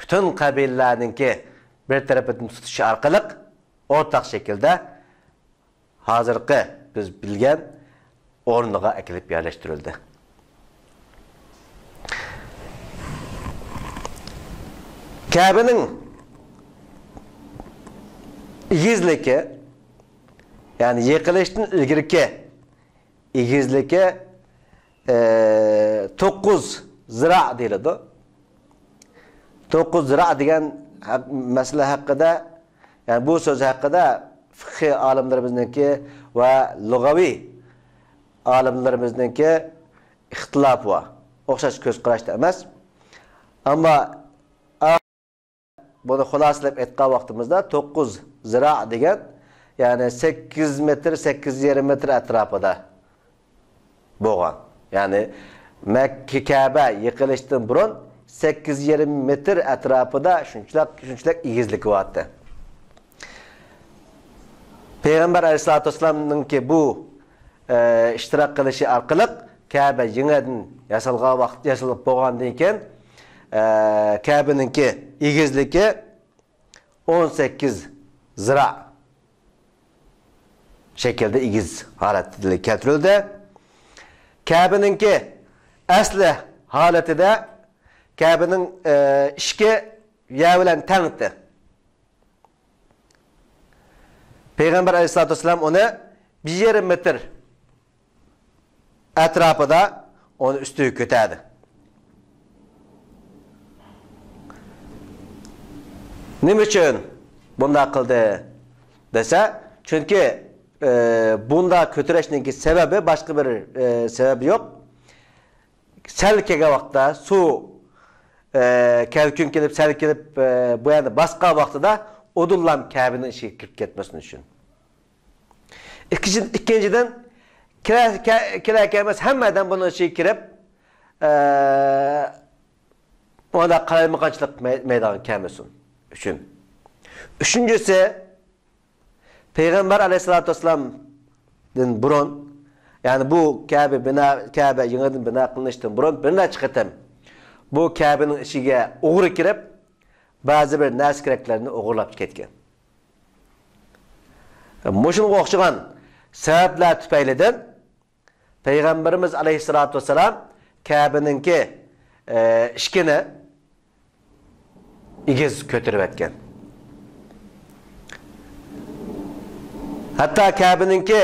پۈتۈن قەبىلىلەرنىڭكى بىر تەرىپىدىن تۇتۇشى ئارقىلىق ئورتاق شەكىلدە ھازىرقى بىز بىلگەن ئورنىغا ئەكېلىپ يەرلەشتۈرۈلدى. كەبىنىڭ ئېگىزلىكى، يەنى يىقىلىشتىن ئىلگىرىكى ئېگىزلىكى، ئە، توققۇز زىرا دېيىلىدۇ. توققۇز زىرا دېگەن ھەق-، مەسىلە ھەققىدە، يەنى بۇ سۆز ھەققىدە فىقھىي ئالىملىرىمىزنىڭكى ۋە لۇغەۋىي ئالىملىرىمىزنىڭكى ئىختىلاپى بار. ئوخشاش كۆز قاراشتا ئەمەس. ئەمما بۇنى خۇلاسىلەپ ئېيتقان ۋاقتىمىزدا، توققۇز زىرا دېگەن، يەنى سەككىز مېتىر، سەككىز يېرىم مېتىر ئەتراپىدا بولغان. يەنى مەككە كەبە يىقىلىشتىن بۇرۇن سەككىز يېرىم مېتىر ئەتراپىدا شۇنچىلىك، شۇنچىلىك ئېگىزلىكى بارتى. پەيغەمبەر ئەلەيھىسسالاتۇ ۋەسسالامنىڭكى بۇ، ئە، ئىشتىراك قىلىشى ئارقىلىق كەبە يېڭىدىن ياسالغان ۋاقىت، ياسىلىپ بولغاندىن كېيىن، ئە، كەبىنىڭكى ئېگىزلىكى ئون سەككىز زىرا شەكىلدە ئېگىز ھالەتتە كەلتۈرۈلدى. كەبىنىڭكى ئەسلى ھالىتىدە كەبىنىڭ، ئە، ئىشىكى يەر بىلەن تەڭ ئىدى. پەيغەمبەر ئەلەيھىسسالاتۇ ۋەسسالام ئۇنى بىر يېرىم مېتىر ئەتراپىدا ئۇنى ئۈستىگە كۆتەردى. نېمە ئۈچۈن بۇنداق قىلدى دېسە، چۈنكى، ئە، بۇنداق كۆتۈرۈشنىڭكى سەۋەبى، باشقا بىر، ئە، سەۋەبى يوق. سەل كەلگەن ۋاقىتتا سۇ، ئە، كەلكۈن كېلىپ، سەل كېلىپ، ئە، بۇ يەرنى باسقان ۋاقتىدا ئۇدۇللام كەبىنىڭ ئىچىگە كىرىپ كەتمەسلىكى ئۈچۈن. ئىككىنچى، ئىككىنچىدىن، كىرە-، كە-، كىرەر كىرمەس ھەممە ئادەم بۇنىڭ ئىچىگە كىرىپ، ئە، ئۇندا قالايمىقانچىلىق مەي-، مەيدانغا كەلمىسۇن ئۈچۈن. ئۈچىنچىسى، پەيغەمبەر ئەلەيھىسسالاتۇ ۋەسسالامدىن بۇرۇن، يەنى بۇ كەبە بىنا، كەبە يېڭىدىن بىنا قىلىنىشتىن بۇرۇن بىر نەچچە قېتىم بۇ كەبىنىڭ ئىچىگە ئوغرى كىرىپ، بەزى بىر نەرسە كېرەكلەرنى ئوغرىلاپ كەتكەن. مۇشۇنىڭغا ئوخشىغان سەۋەبلەر تۈپەيلىدىن پەيغەمبىرىمىز ئەلەيھىسسالاتۇ ۋەسسالام كەبىنىڭكى، ئە، ئىشىكىنى ئېگىز كۆتۈرۈۋەتكەن. ھەتتا كەبىنىڭكى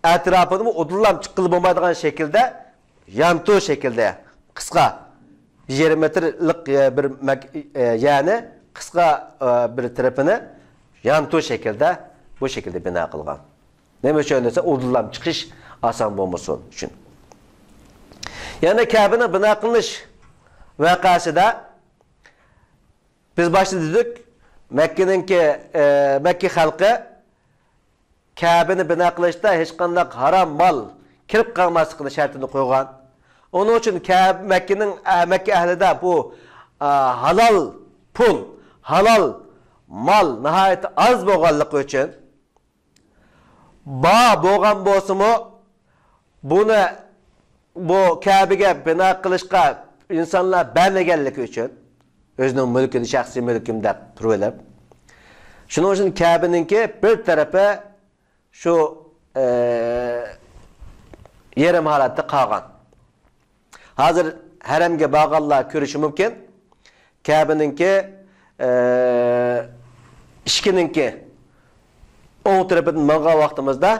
ئەتراپىنىمۇ ئۇدۇللام چىققىلى بولمايدىغان شەكىلدە، يانتۇ شەكىلدە، قىسقا، يېرىم مېتىرلىق، ئە، بىر مەك-، ئە، يەرنى قىسقا، ئە، بىر تەرىپىنى يانتۇ شەكىلدە، بۇ شەكىلدە بىنا قىلغان. نېمە ئۈچۈن دېسە، ئۇدۇللام چىقىش ئاسان بولمىسۇن ئۈچۈن. يەنە كەبىنىڭ بىنا قىلىنىش ۋەقەسىدە بىز باشتا دېدۇق، مەككىنىڭكى، ئە، مەككە خەلقى كەبىنى بىنا قىلىشتا ھېچقانداق ھارام مال كىرىپ قالماسلىقىنى شەرتىنى قويغان. ئۇنىڭ ئۈچۈن كەب-، مەككىنىڭ، ئە، مەككە ئەھلىدە بۇ، ئە، ھالال پۇل، ھالال مال ناھايىتى ئاز بولغانلىقى ئۈچۈن، بار بولغان بولسىمۇ، بۇنى، بۇ كەبىگە بىنا قىلىشقا ئىنسانلار بەرمىگەنلىكى ئۈچۈن، ئۆزىنىڭ مۈلكىنى، شەخسىي مۈلكۈم دەپ تۇرۇۋېلىپ، شۇنىڭ ئۈچۈن كەبىنىڭكى بىر تەرىپى شۇ، ئە، يېرىم ھالەتتە قالغان. ھازىر ھەرەمگە بارغانلار كۆرۈشى مۇمكىن. كەبىنىڭكى، ئە، ئىشىكىنىڭكى ئوڭ تەرىپىدىن ماڭغان ۋاقتىمىزدا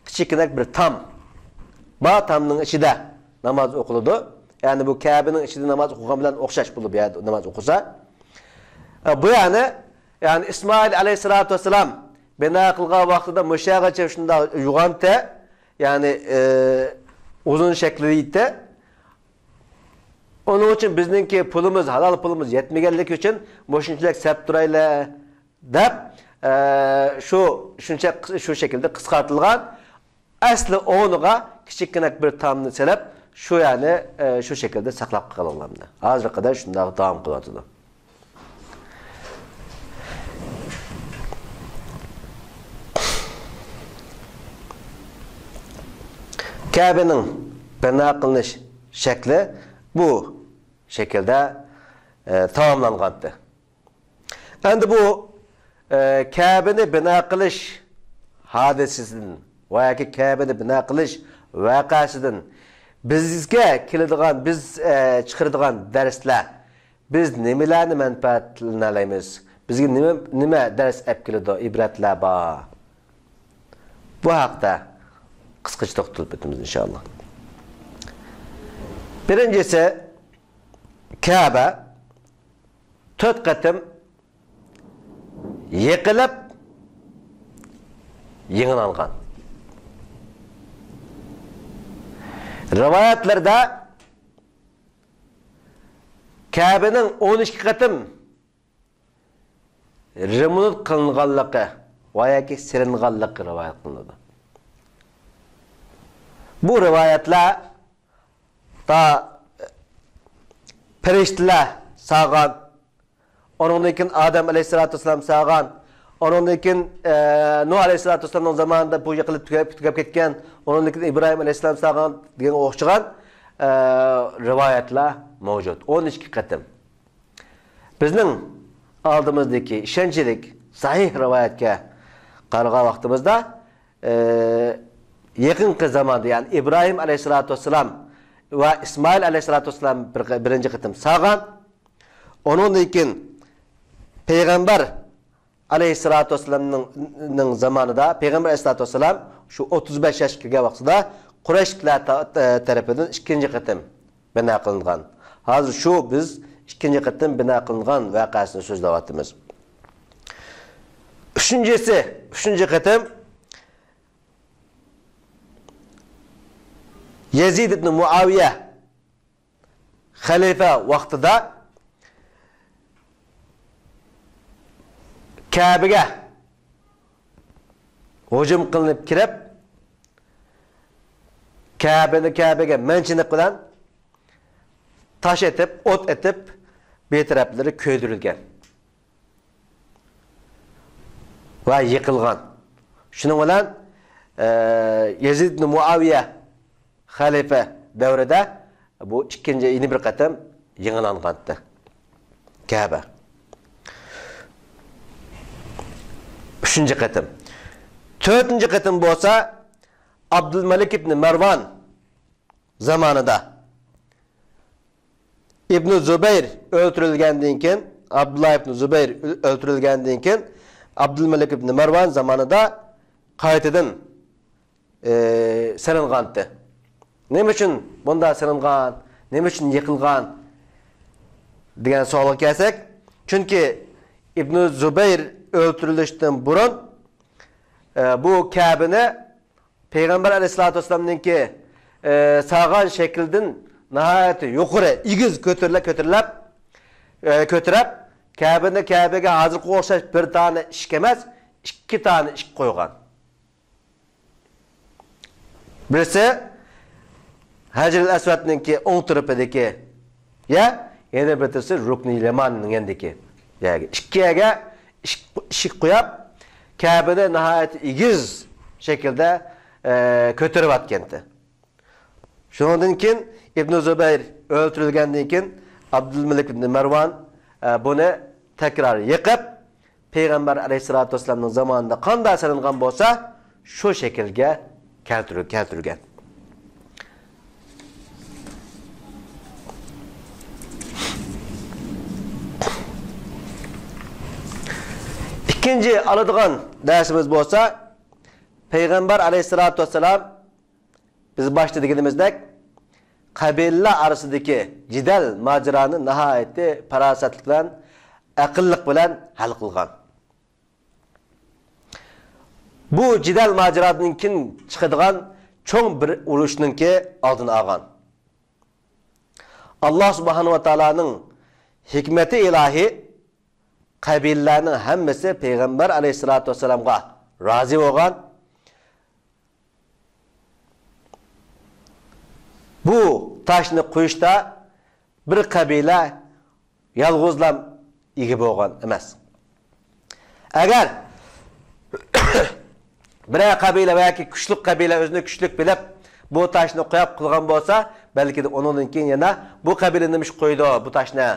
كىچىككىنە بىر تام بار، تامنىڭ ئىچىدە ناماز ئوقۇلىدۇ. يەنى بۇ كەبىنىڭ ئىچىدە ناماز ئوقۇغان بىلەن ئوخشاش بولىدۇ بۇ يەردە ناماز ئوقۇسا. ئە، بۇ يەرنى، يەنى ئىسمائىل ئەلەيھىسسالاتۇ ۋەسسالام بىنا قىلغان ۋاقتىدا مۇشۇ يەرگىچە شۇنداق يوغانتى، يەنى، ئە، ئۇزۇن شەكلىدە ئىدى. ئۇنىڭ ئۈچۈن بىزنىڭكى پۇلىمىز، ھالال پۇلىمىز يەتمىگەنلىكى ئۈچۈن مۇشۇنچىلىك سەپ تۇرايلى دەپ، ئە، شۇ، شۇنچە، شۇ شەكىلدە قىسقارتىلغان. ئەسلى ئورنىغا كىچىككىنە بىر تامنى سېلىپ، شۇ يەرنى، ئە، شۇ شەكىلدە ساقلاپ قالغانلىقىنى ھازىرغا قەدەر شۇنداق داۋام قىلىۋاتىدۇ. كەبىنىڭ بىنا قىلىنىش شەكلى بۇ شەكىلدە، ئە، تاماملانغانتى. ئەمدى بۇ، ئە، كەبىنى بىنا قىلىش ھادىسىسىدىن ۋە ياكى كەبىنى بىنا قىلىش ۋەقەسىدىن بىزگە كېلىدىغان، بىز، ئە، چىقىرىدىغان دەرسلەر، بىز نېمىلەرنى مەنپەئەتلىنەلەيمىز؟ بىزگە نېمە، نېمە دەرس ئەپ كېلىدۇ، ئىبرەتلەر بار؟ بۇ ھەقتە قىسقىچە توختىلىپ ئۆتىمىز، ئىنشائاللا. بىرىنچىسى، كەبە تۆت قېتىم يىقىلىپ يېڭىلانغان. رىۋايەتلەردە كەبىنىڭ ئون ئىككى قېتىم رېمونت قىلىنغانلىقى ۋە ياكى سېلىنغانلىقى رىۋايەت قىلىنىدۇ. بۇ رىۋايەتلەر تا پەرىشتىلەر سالغان، ئۇنىڭدىن كېيىن ئادەم ئەلەيھىسسالاتۇ ۋەسسالام سالغان، ئۇنىڭدىن كېيىن، ئە، نۇھ ئەلەيھىسسالاتۇ ۋەسسالامنىڭ زامانىدا بۇ يىقىلىپ تۈگەپ، تۈگەپ كەتكەن، ئۇنىڭدىن كېيىن ئىبراھىم ئەلەيھىسسالام سالغان دېگەنگە ئوخشىغان، ئە، رىۋايەتلەر مەۋجۇت. ئون ئىككى قېتىم. بىزنىڭ ئالدىمىزدىكى ئىشەنچلىك، سەھىھ رىۋايەتكە قارىغان ۋاقتىمىزدا، ئى، يېقىنقى زاماندا، يەنى ئىبراھىم ئەلەيھىسسالاتۇ ۋەسسالام ۋە ئىسمائىل ئەلەيھىسسالاتۇ ۋەسسالام بىر، بىرىنچى قېتىم سالغان. ئۇنىڭدىن كېيىن پەيغەمبەر ئەلەيھىسسالاتۇ ۋەسسالامنىڭ، نىڭ زامانىدا پەيغەمبەر ئەلەيھىسسالاتۇ ۋەسسالام شۇ ئوتتۇز بەش ياشقا كىرگەن ۋاقتىدا قۇرەيشلىكلەر تا-، تەرىپىدىن ئىككىنچى قېتىم بىنا قىلىنغان. ھازىر شۇ بىز ئىككىنچى قېتىم بىنا قىلىنغان ۋەقەسىنى سۆزلەۋاتىمىز. ئۈچىنچىسى، ئۈچىنچى قېتىم يەزىد ئىبن مۇئاۋىيە خەلىپە ۋاقتىدا كەبىگە ھۇجۇم قىلىنىپ كىرىپ، كەبىنى، كەبىگە مەنچىنىق بىلەن تاش ئېتىپ، ئوت ئېتىپ، بىر تەرەپلىرى كۆيدۈرۈلگەن ۋە يىقىلغان. شۇنىڭ بىلەن، ئە، يەزىد ئىبن مۇئاۋىيە خەلىپە دەۋرىدە بۇ ئىككىنچى، يەنە بىر قېتىم يېڭىلانغانتى كەبە. ئۈچىنچى قېتىم. تۆتىنچى قېتىم بولسا ئابدۇلمەلىك ئىبن مەرۋان زامانىدا ئىبنى زۇبەير ئۆلتۈرۈلگەندىن كېيىن، ئابدۇللا ئىبنى زۇبەير ئۆلتۈرۈلگەندىن كېيىن، ئابدۇلمەلىك ئىبنى مەرۋان زامانىدا قايتىدىن، ئى، سېلىنغانتى. نېمە ئۈچۈن بۇنداق سېلىنغان؟ نېمە ئۈچۈن يىقىلغان؟ دېگەن سوئالغا كەلسەك، چۈنكى ئىبنى زۇبەير ئۆلتۈرۈلۈشتىن بۇرۇن، ئى، بۇ كەبىنى پەيغەمبەر ئەلەيھىسسالاتۇ ۋەسسالامنىڭكى، ئى، سالغان شەكلىدىن ناھايىتى يۇقىرى، ئېگىز كۆتۈرۈلە-، كۆتۈرۈلەپ، ئى، كۆتۈرۈپ، كەبىنى كەبىگە ھازىرقىغا ئوخشاش بىر دانە ئىشىك ئەمەس، ئىككى دانە ئىشىك قويغان. بىرسى ھەجرىل ئەسۋەدنىڭكى ئوڭ تەرىپىدىكى يەر، يەنە بىرسى رۇكنى يەماننىڭ يېنىدىكى يەرگە، ئىككى يەرگە ئىشىك، ئىشىك قويۇپ، كەبىنى ناھايىتى ئېگىز شەكىلدە، ئە، كۆتۈرۈۋەتكەنتى. شۇنىڭدىن كېيىن ئىبنى زۇبەير ئۆلتۈرۈلگەندىن كېيىن، ئابدۇلمەلىك ئىبنى مەرۋان، ئە، بۇنى تەكرار يىقىپ، پەيغەمبەر ئەلەيھىسسالاتۇ ۋەسسالامنىڭ زامانىدا قانداق سېلىنغان بولسا، شۇ شەكىلگە كەلتۈرۈ-، كەلتۈرگەن. ئىككىنچى ئالىدىغان دەرسىمىز بولسا، پەيغەمبەر ئەلەيھىسسالاتۇ ۋەسسالام، بىز باشتا دېگىنىمىزدەك، قەبىلىلەر ئارىسىدىكى جېدەل ماجىرانى ناھايىتى پاراسەتلىك بىلەن، ئەقىللىق بىلەن ھەل قىلغان. بۇ جېدەل ماجىرادىن كېيىن چىقىدىغان چوڭ بىر ئۇرۇشنىڭكى ئالدىنى ئالغان. ئاللا سۇبھانەھۇ ۋە تائالانىڭ ھېكمىتى ئىلاھىي، قەبىلىلەرنىڭ ھەممىسى پەيغەمبەر ئەلەيھىسسالاتۇ ۋەسسالامغا رازى بولغان. بۇ تاشنى قويۇشتا بىر قەبىلە يالغۇزلا ئىگە بولغان ئەمەس. ئەگەر بىرەر قەبىلە ۋە ياكى كۈچلۈك قەبىلە ئۆزىنى كۈچلۈك بىلىپ، بۇ تاشنى قويۇپ قىلغان بولسا، بەلكى ئۇنىڭدىن كېيىن يەنە بۇ قەبىلە نېمە ئۈچۈن قويىدۇ بۇ تاشنى،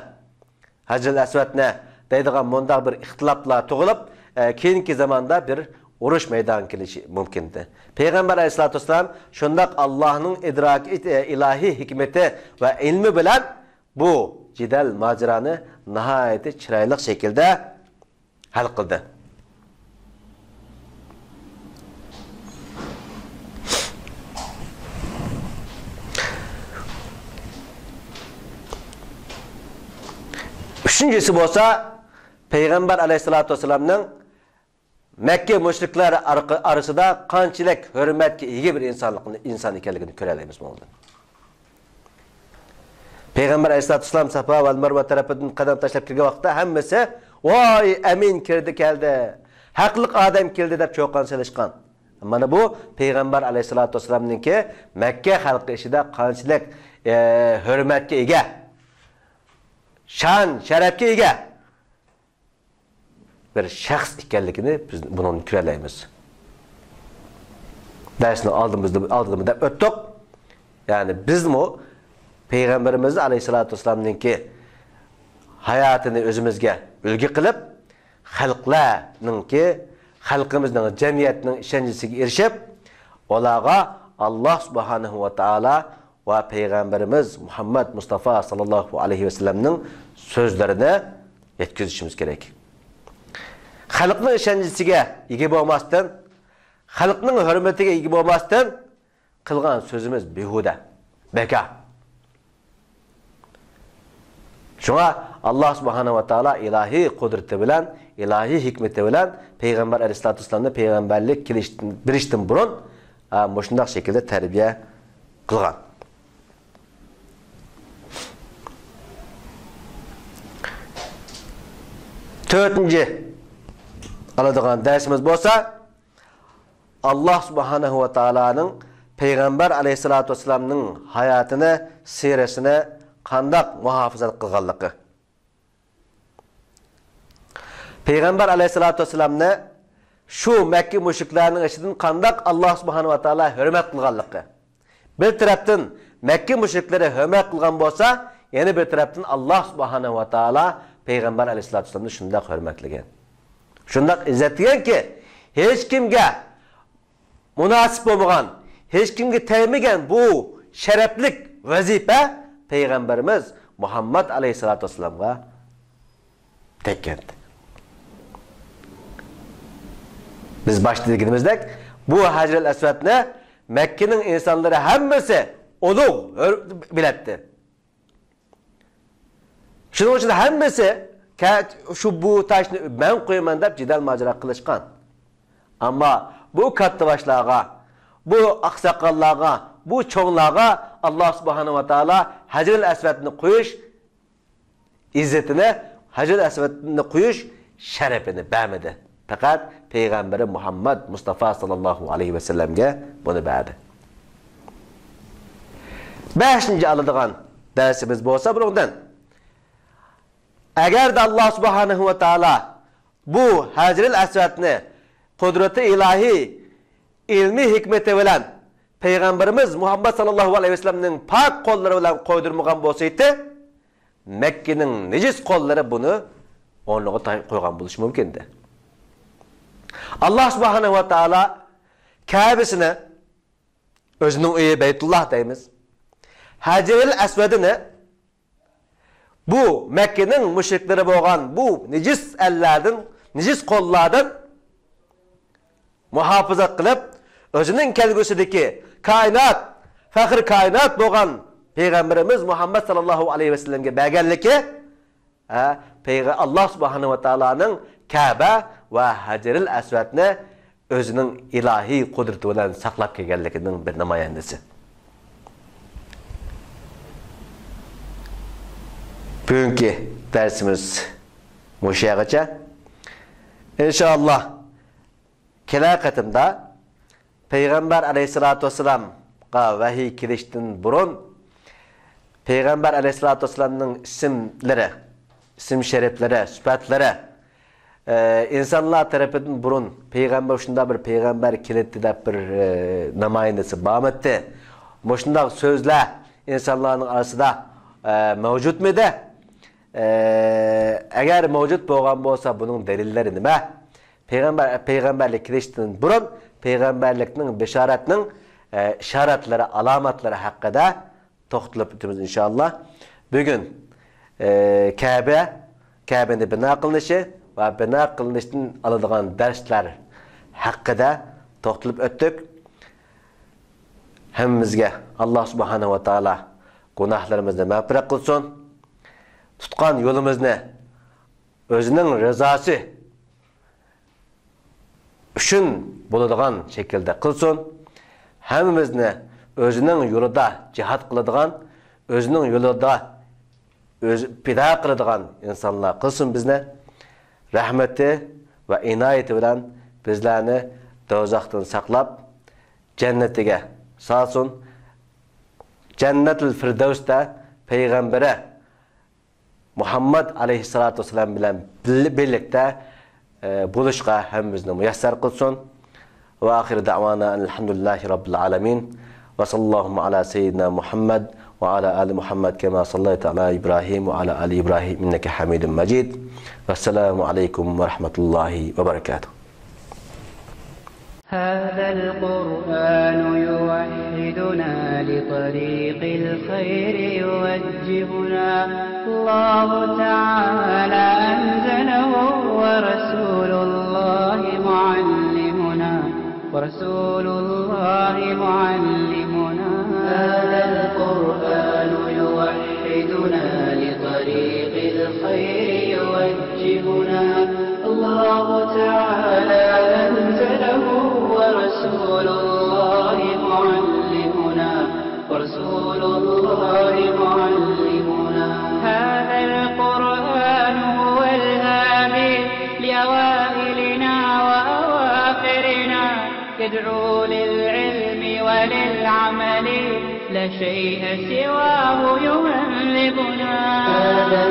ھەجرىل ئەسۋەدنى دەيدىغان مۇنداق بىر ئىختىلاپلار تۇغۇلۇپ، ئە، كېيىنكى زاماندا بىر ئۇرۇش مەيدانىغا كېلىشى مۇمكىن ئىدى. پەيغەمبەر ئەلەيھىسسالاتۇ ۋەسسالام شۇنداق ئاللاھنىڭ ئىدراكى، ئىلاھىي ھېكمىتى ۋە ئىلمى بىلەن بۇ جېدەل ماجىرانى ناھايىتى چىرايلىق شەكىلدە ھەل قىلدى. ئۈچىنچىسى بولسا، پەيغەمبەر ئەلەيھىسسالاتۇ ۋەسسالامنىڭ مەككە مۇشرىكلار ئارقا-، ئارىسىدا قانچىلىك ھۆرمەتكە ئىگە بىر ئىنسانلىقنى، ئىنسان ئىكەنلىكىنى كۆرەلەيمىز بۇنىڭدىن. پەيغەمبەر ئەلەيھىسسالاتۇ ۋەسسالام سافا ۋە مەرۋە تەرىپىدىن قەدەم تاشلاپ كىرگەن ۋاقىتتا ھەممىسى، «ۋاي، ئەمىن كىردى كەلدى، ھەقلىق ئادەم كەلدى» دەپ چۇقان سېلىشقان. مانا بۇ پەيغەمبەر ئەلەيھىسسالاتۇ ۋەسسالامنىڭكى مەككە خەلقى ئىچىدە قانچىلىك، ئە، ھۆرمەتكە ئىگە، شان، شەرەپكە ئىگە بىر شەخس ئىكەنلىكىنى بىز بۇنىڭدىن كۆرەلەيمىز. دەرسنىڭ ئالدىمىزدا، ئالدىمىزدا دەپ ئۆتتۇق. يەنى بىزمۇ پەيغەمبىرىمىز ئەلەيھىسسالاتۇ ۋەسسالامنىڭكى ھاياتىنى ئۆزىمىزگە ئۈلگە قىلىپ، خەلقلەرنىڭكى، خەلقىمىزنىڭ، جەمئىيەتنىڭ ئىشەنچىسىگە ئېرىشىپ، ئۇلارغا ئاللاھ سۇبھانەھۇ ۋە تائالا ۋە پەيغەمبىرىمىز مۇھەممەد مۇستافا ساللاللاھۇ ئەلەيھى ۋەسەللەمنىڭ سۆزلىرىنى يەتكۈزۈشىمىز كېرەك. خەلقنىڭ ئىشەنچىسىگە ئىگە بولماستىن، خەلقنىڭ ھۆرمىتىگە ئىگە بولماستىن قىلغان سۆزىمىز بىھۇدە، بىكار. شۇڭا ئاللاھ سۇبھانەھۇ ۋە تائالا ئىلاھىي قۇدرىتى بىلەن، ئىلاھىي ھېكمىتى بىلەن پەيغەمبەر ئەلەيھىسسالاتۇ ۋەسسالامنى پەيغەمبەرلىك كېلىش-، بېرىشتىن بۇرۇن، ھە، مۇشۇنداق شەكىلدە تەربىيە قىلغان. تۆتىنچى ئالىدىغان دەرسىمىز بولسا، ئاللاھ سۇبھانەھۇ ۋە تائالانىڭ پەيغەمبەر ئەلەيھىسسالاتۇ ۋەسسالامنىڭ ھاياتىنى، سىرىسىنى قانداق مۇھاپىزەت قىلغانلىقى. پەيغەمبەر ئەلەيھىسسالاتۇ ۋەسسالامنى شۇ مەككە مۇشرىكلارنىڭ ئىچىدىن قانداق ئاللاھ سۇبھانەھۇ ۋە تائالا ھۆرمەت قىلغانلىقى. بىر تەرەپتىن مەككە مۇشرىكلىرى ھۆرمەت قىلغان بولسا، يەنە بىر تەرەپتىن ئاللاھ سۇبھانەھۇ ۋە تائالا پەيغەمبەر ئەلەيھىسسالاتۇ ۋەسسالامنى شۇنداق ھۆرمەتلىگەن، شۇنداق ئىززەتلىگەنكى، ھېچكىمگە مۇناسىپ بولمىغان، ھېچكىمگە تەگمىگەن بۇ شەرەپلىك ۋەزىپە پەيغەمبىرىمىز مۇھەممەد ئەلەيھىسسالاتۇ ۋەسسالامغا تەگكەنىدى. بىز باشتا دېگىنىمىزدەك، بۇ ھەجرىل ئەسۋەدنى مەككىنىڭ ئىنسانلىرى ھەممىسى ئۇلۇغ ھۆر-، بىلەتتى. شۇنىڭ ئۈچۈن ھەممىسى، «كە-، شۇ، بۇ تاشنى مەن قويىمەن» دەپ جېدەل ماجىرا قىلىشقان. ئەمما بۇ كاتتىباشلارغا، بۇ ئاقساقاللارغا، بۇ چوڭلارغا ئاللاھ سۇبھانەھۇ ۋە تائالا ھەجرىل ئەسۋەدنى قويۇش ئىززىتىنى، ھەجرىل ئەسۋەدنى قويۇش شەرىپىنى بەرمىدى. پەقەت پەيغەمبىرى مۇھەممەد مۇستافا ساللاللاھۇ ئەلەيھى ۋەسەللەمگە بۇنى بەردى. بەشىنچى ئالىدىغان دەرسىمىز بولسا بۇنىڭدىن، ئەگەردە ئاللاھ سۇبھانەھۇ ۋە تائالا بۇ ھەجرىل ئەسۋەدنى قۇدرىتى ئىلاھىي، ئىلمىي ھېكمىتى بىلەن پەيغەمبىرىمىز مۇھەممەد ساللاللاھۇ ئەلەيھى ۋەسەللەمنىڭ پاك قوللىرى بىلەن قويدۇرمىغان بولسىدى، مەككىنىڭ نىجىس قوللىرى بۇنى ئورنىغا تاي-، قويغان بولۇشى مۇمكىن ئىدى. ئاللاھ سۇبھانەھۇ ۋە تائالا كەبىسىنى، ئۆزىنىڭ ئۆيى بەيتۇللاھ دەيمىز، ھەجرىل ئەسۋەدىنى بۇ مەككىنىڭ مۇشرىكلىرى بولغان بۇ نىجىس ئەللەردىن، نىجىس قوللاردىن مۇھاپىزەت قىلىپ، ئۆزىنىڭ كەلگۈسىدىكى كائىنات، پەخرى كائىنات بولغان پەيغەمبىرىمىز مۇھەممەد ساللاللاھۇ ئەلەيھى ۋەسەللەمگە بەرگەنلىكى، ھە، پەيغە-، ئاللاھ سۇبھانەھۇ ۋە تائالانىڭ كەبە ۋە ھەجرىل ئەسۋەدنى ئۆزىنىڭ ئىلاھىي قۇدرىتى بىلەن ساقلاپ كەلگەنلىكىنىڭ بىر نامايەندىسى. بۈگۈنكى دەرسىمىز مۇشۇ يەرگىچە. ئىنشائاللاھ، كېلەر قېتىمدا پەيغەمبەر ئەلەيھىسسالاتۇ ۋەسسالامغا ۋەھىي كېلىشتىن بۇرۇن، پەيغەمبەر ئەلەيھىسسالاتۇ ۋەسسالامنىڭ ئىسىملىرى، ئىسىم شەرىپلىرى، سۈپەتلىرى، ئە، ئىنسانلار تەرىپىدىن بۇرۇن پەيغەمبەر، شۇنداق بىر پەيغەمبەر كېلەتتى دەپ بىر، ئە، نامايەندىسى بارمىتتى؟ مۇشۇنداق سۆزلەر ئىنسانلارنىڭ ئارىسىدا، ئە، مەۋجۇتمىدى؟ ئە، ئەگەر مەۋجۇت بولغان بولسا، بۇنىڭ دەلىللىرى نېمە؟ پەيغەمبەر، پەيغەمبەرلىك كېلىشتىن بۇرۇن پەيغەمبەرلىكنىڭ، بېشارەتنىڭ، ئە، ئىشارەتلىرى، ئالامەتلىرى ھەققىدە توختىلىپ ئۆتىمىز، ئىنشائاللا. بۈگۈن، ئە، كەبە، كەبىنى بىنا قىلىنىشى ۋە بىنا قىلىنىشتىن ئالىدىغان دەرسلەر ھەققىدە توختىلىپ ئۆتتۇق. ھەممىمىزگە ئاللا سۇبھانەھۇ ۋە تائالا گۇناھلىرىمىزنى مەغپىرەت قىلسۇن. تۇتقان يولىمىزنى ئۆزىنىڭ رىزاسى ئۈچۈن بولىدىغان شەكىلدە قىلسۇن. ھەممىمىزنى ئۆزىنىڭ يولىدا جىھاد قىلىدىغان، ئۆزىنىڭ يولىدا ئۆزى پىدا قىلىدىغان ئىنسانلار قىلسۇن بىزنى. رەھمىتى ۋە ئىنايىتى بىلەن بىزلەرنى دوزاختىن ساقلاپ، جەننىتىگە سالسۇن. جەننەتۇل فىردەۋستە پەيغەمبىرى مۇھەممەد ئەلەيھىسسالاتۇ ۋەسسالام بىلەن بىل-، بىرلىكتە، ئە، بولۇشقا ھەممىمىزنى مۇيەسسەر قىلسۇن. وآخر دعوانا أن الحمد لله رب العالمين. وصلى اللهم على سيدنا محمد وعلى آل محمد كما صليت على إبراهيم وعلى آل إبراهيم إنك حميد مجيد. والسلام عليكم ورحمة الله وبركاته. هذا القرآن يوحدنا، لطريق الخير يوجهنا. الله تعالى أنزله ورسول الله معلمنا، ورسول الله معلمنا. هذا القرآن يوحدنا، لطريق الخير يوجهنا. الله تعالى أنزله ورسول الله معلمنا، ورسول الله معلمنا. هذا القرآن هو الهادي لأوائلنا وأواخرنا، يدعو للعلم وللعمل، لا شيء سواه يهذبنا. هذا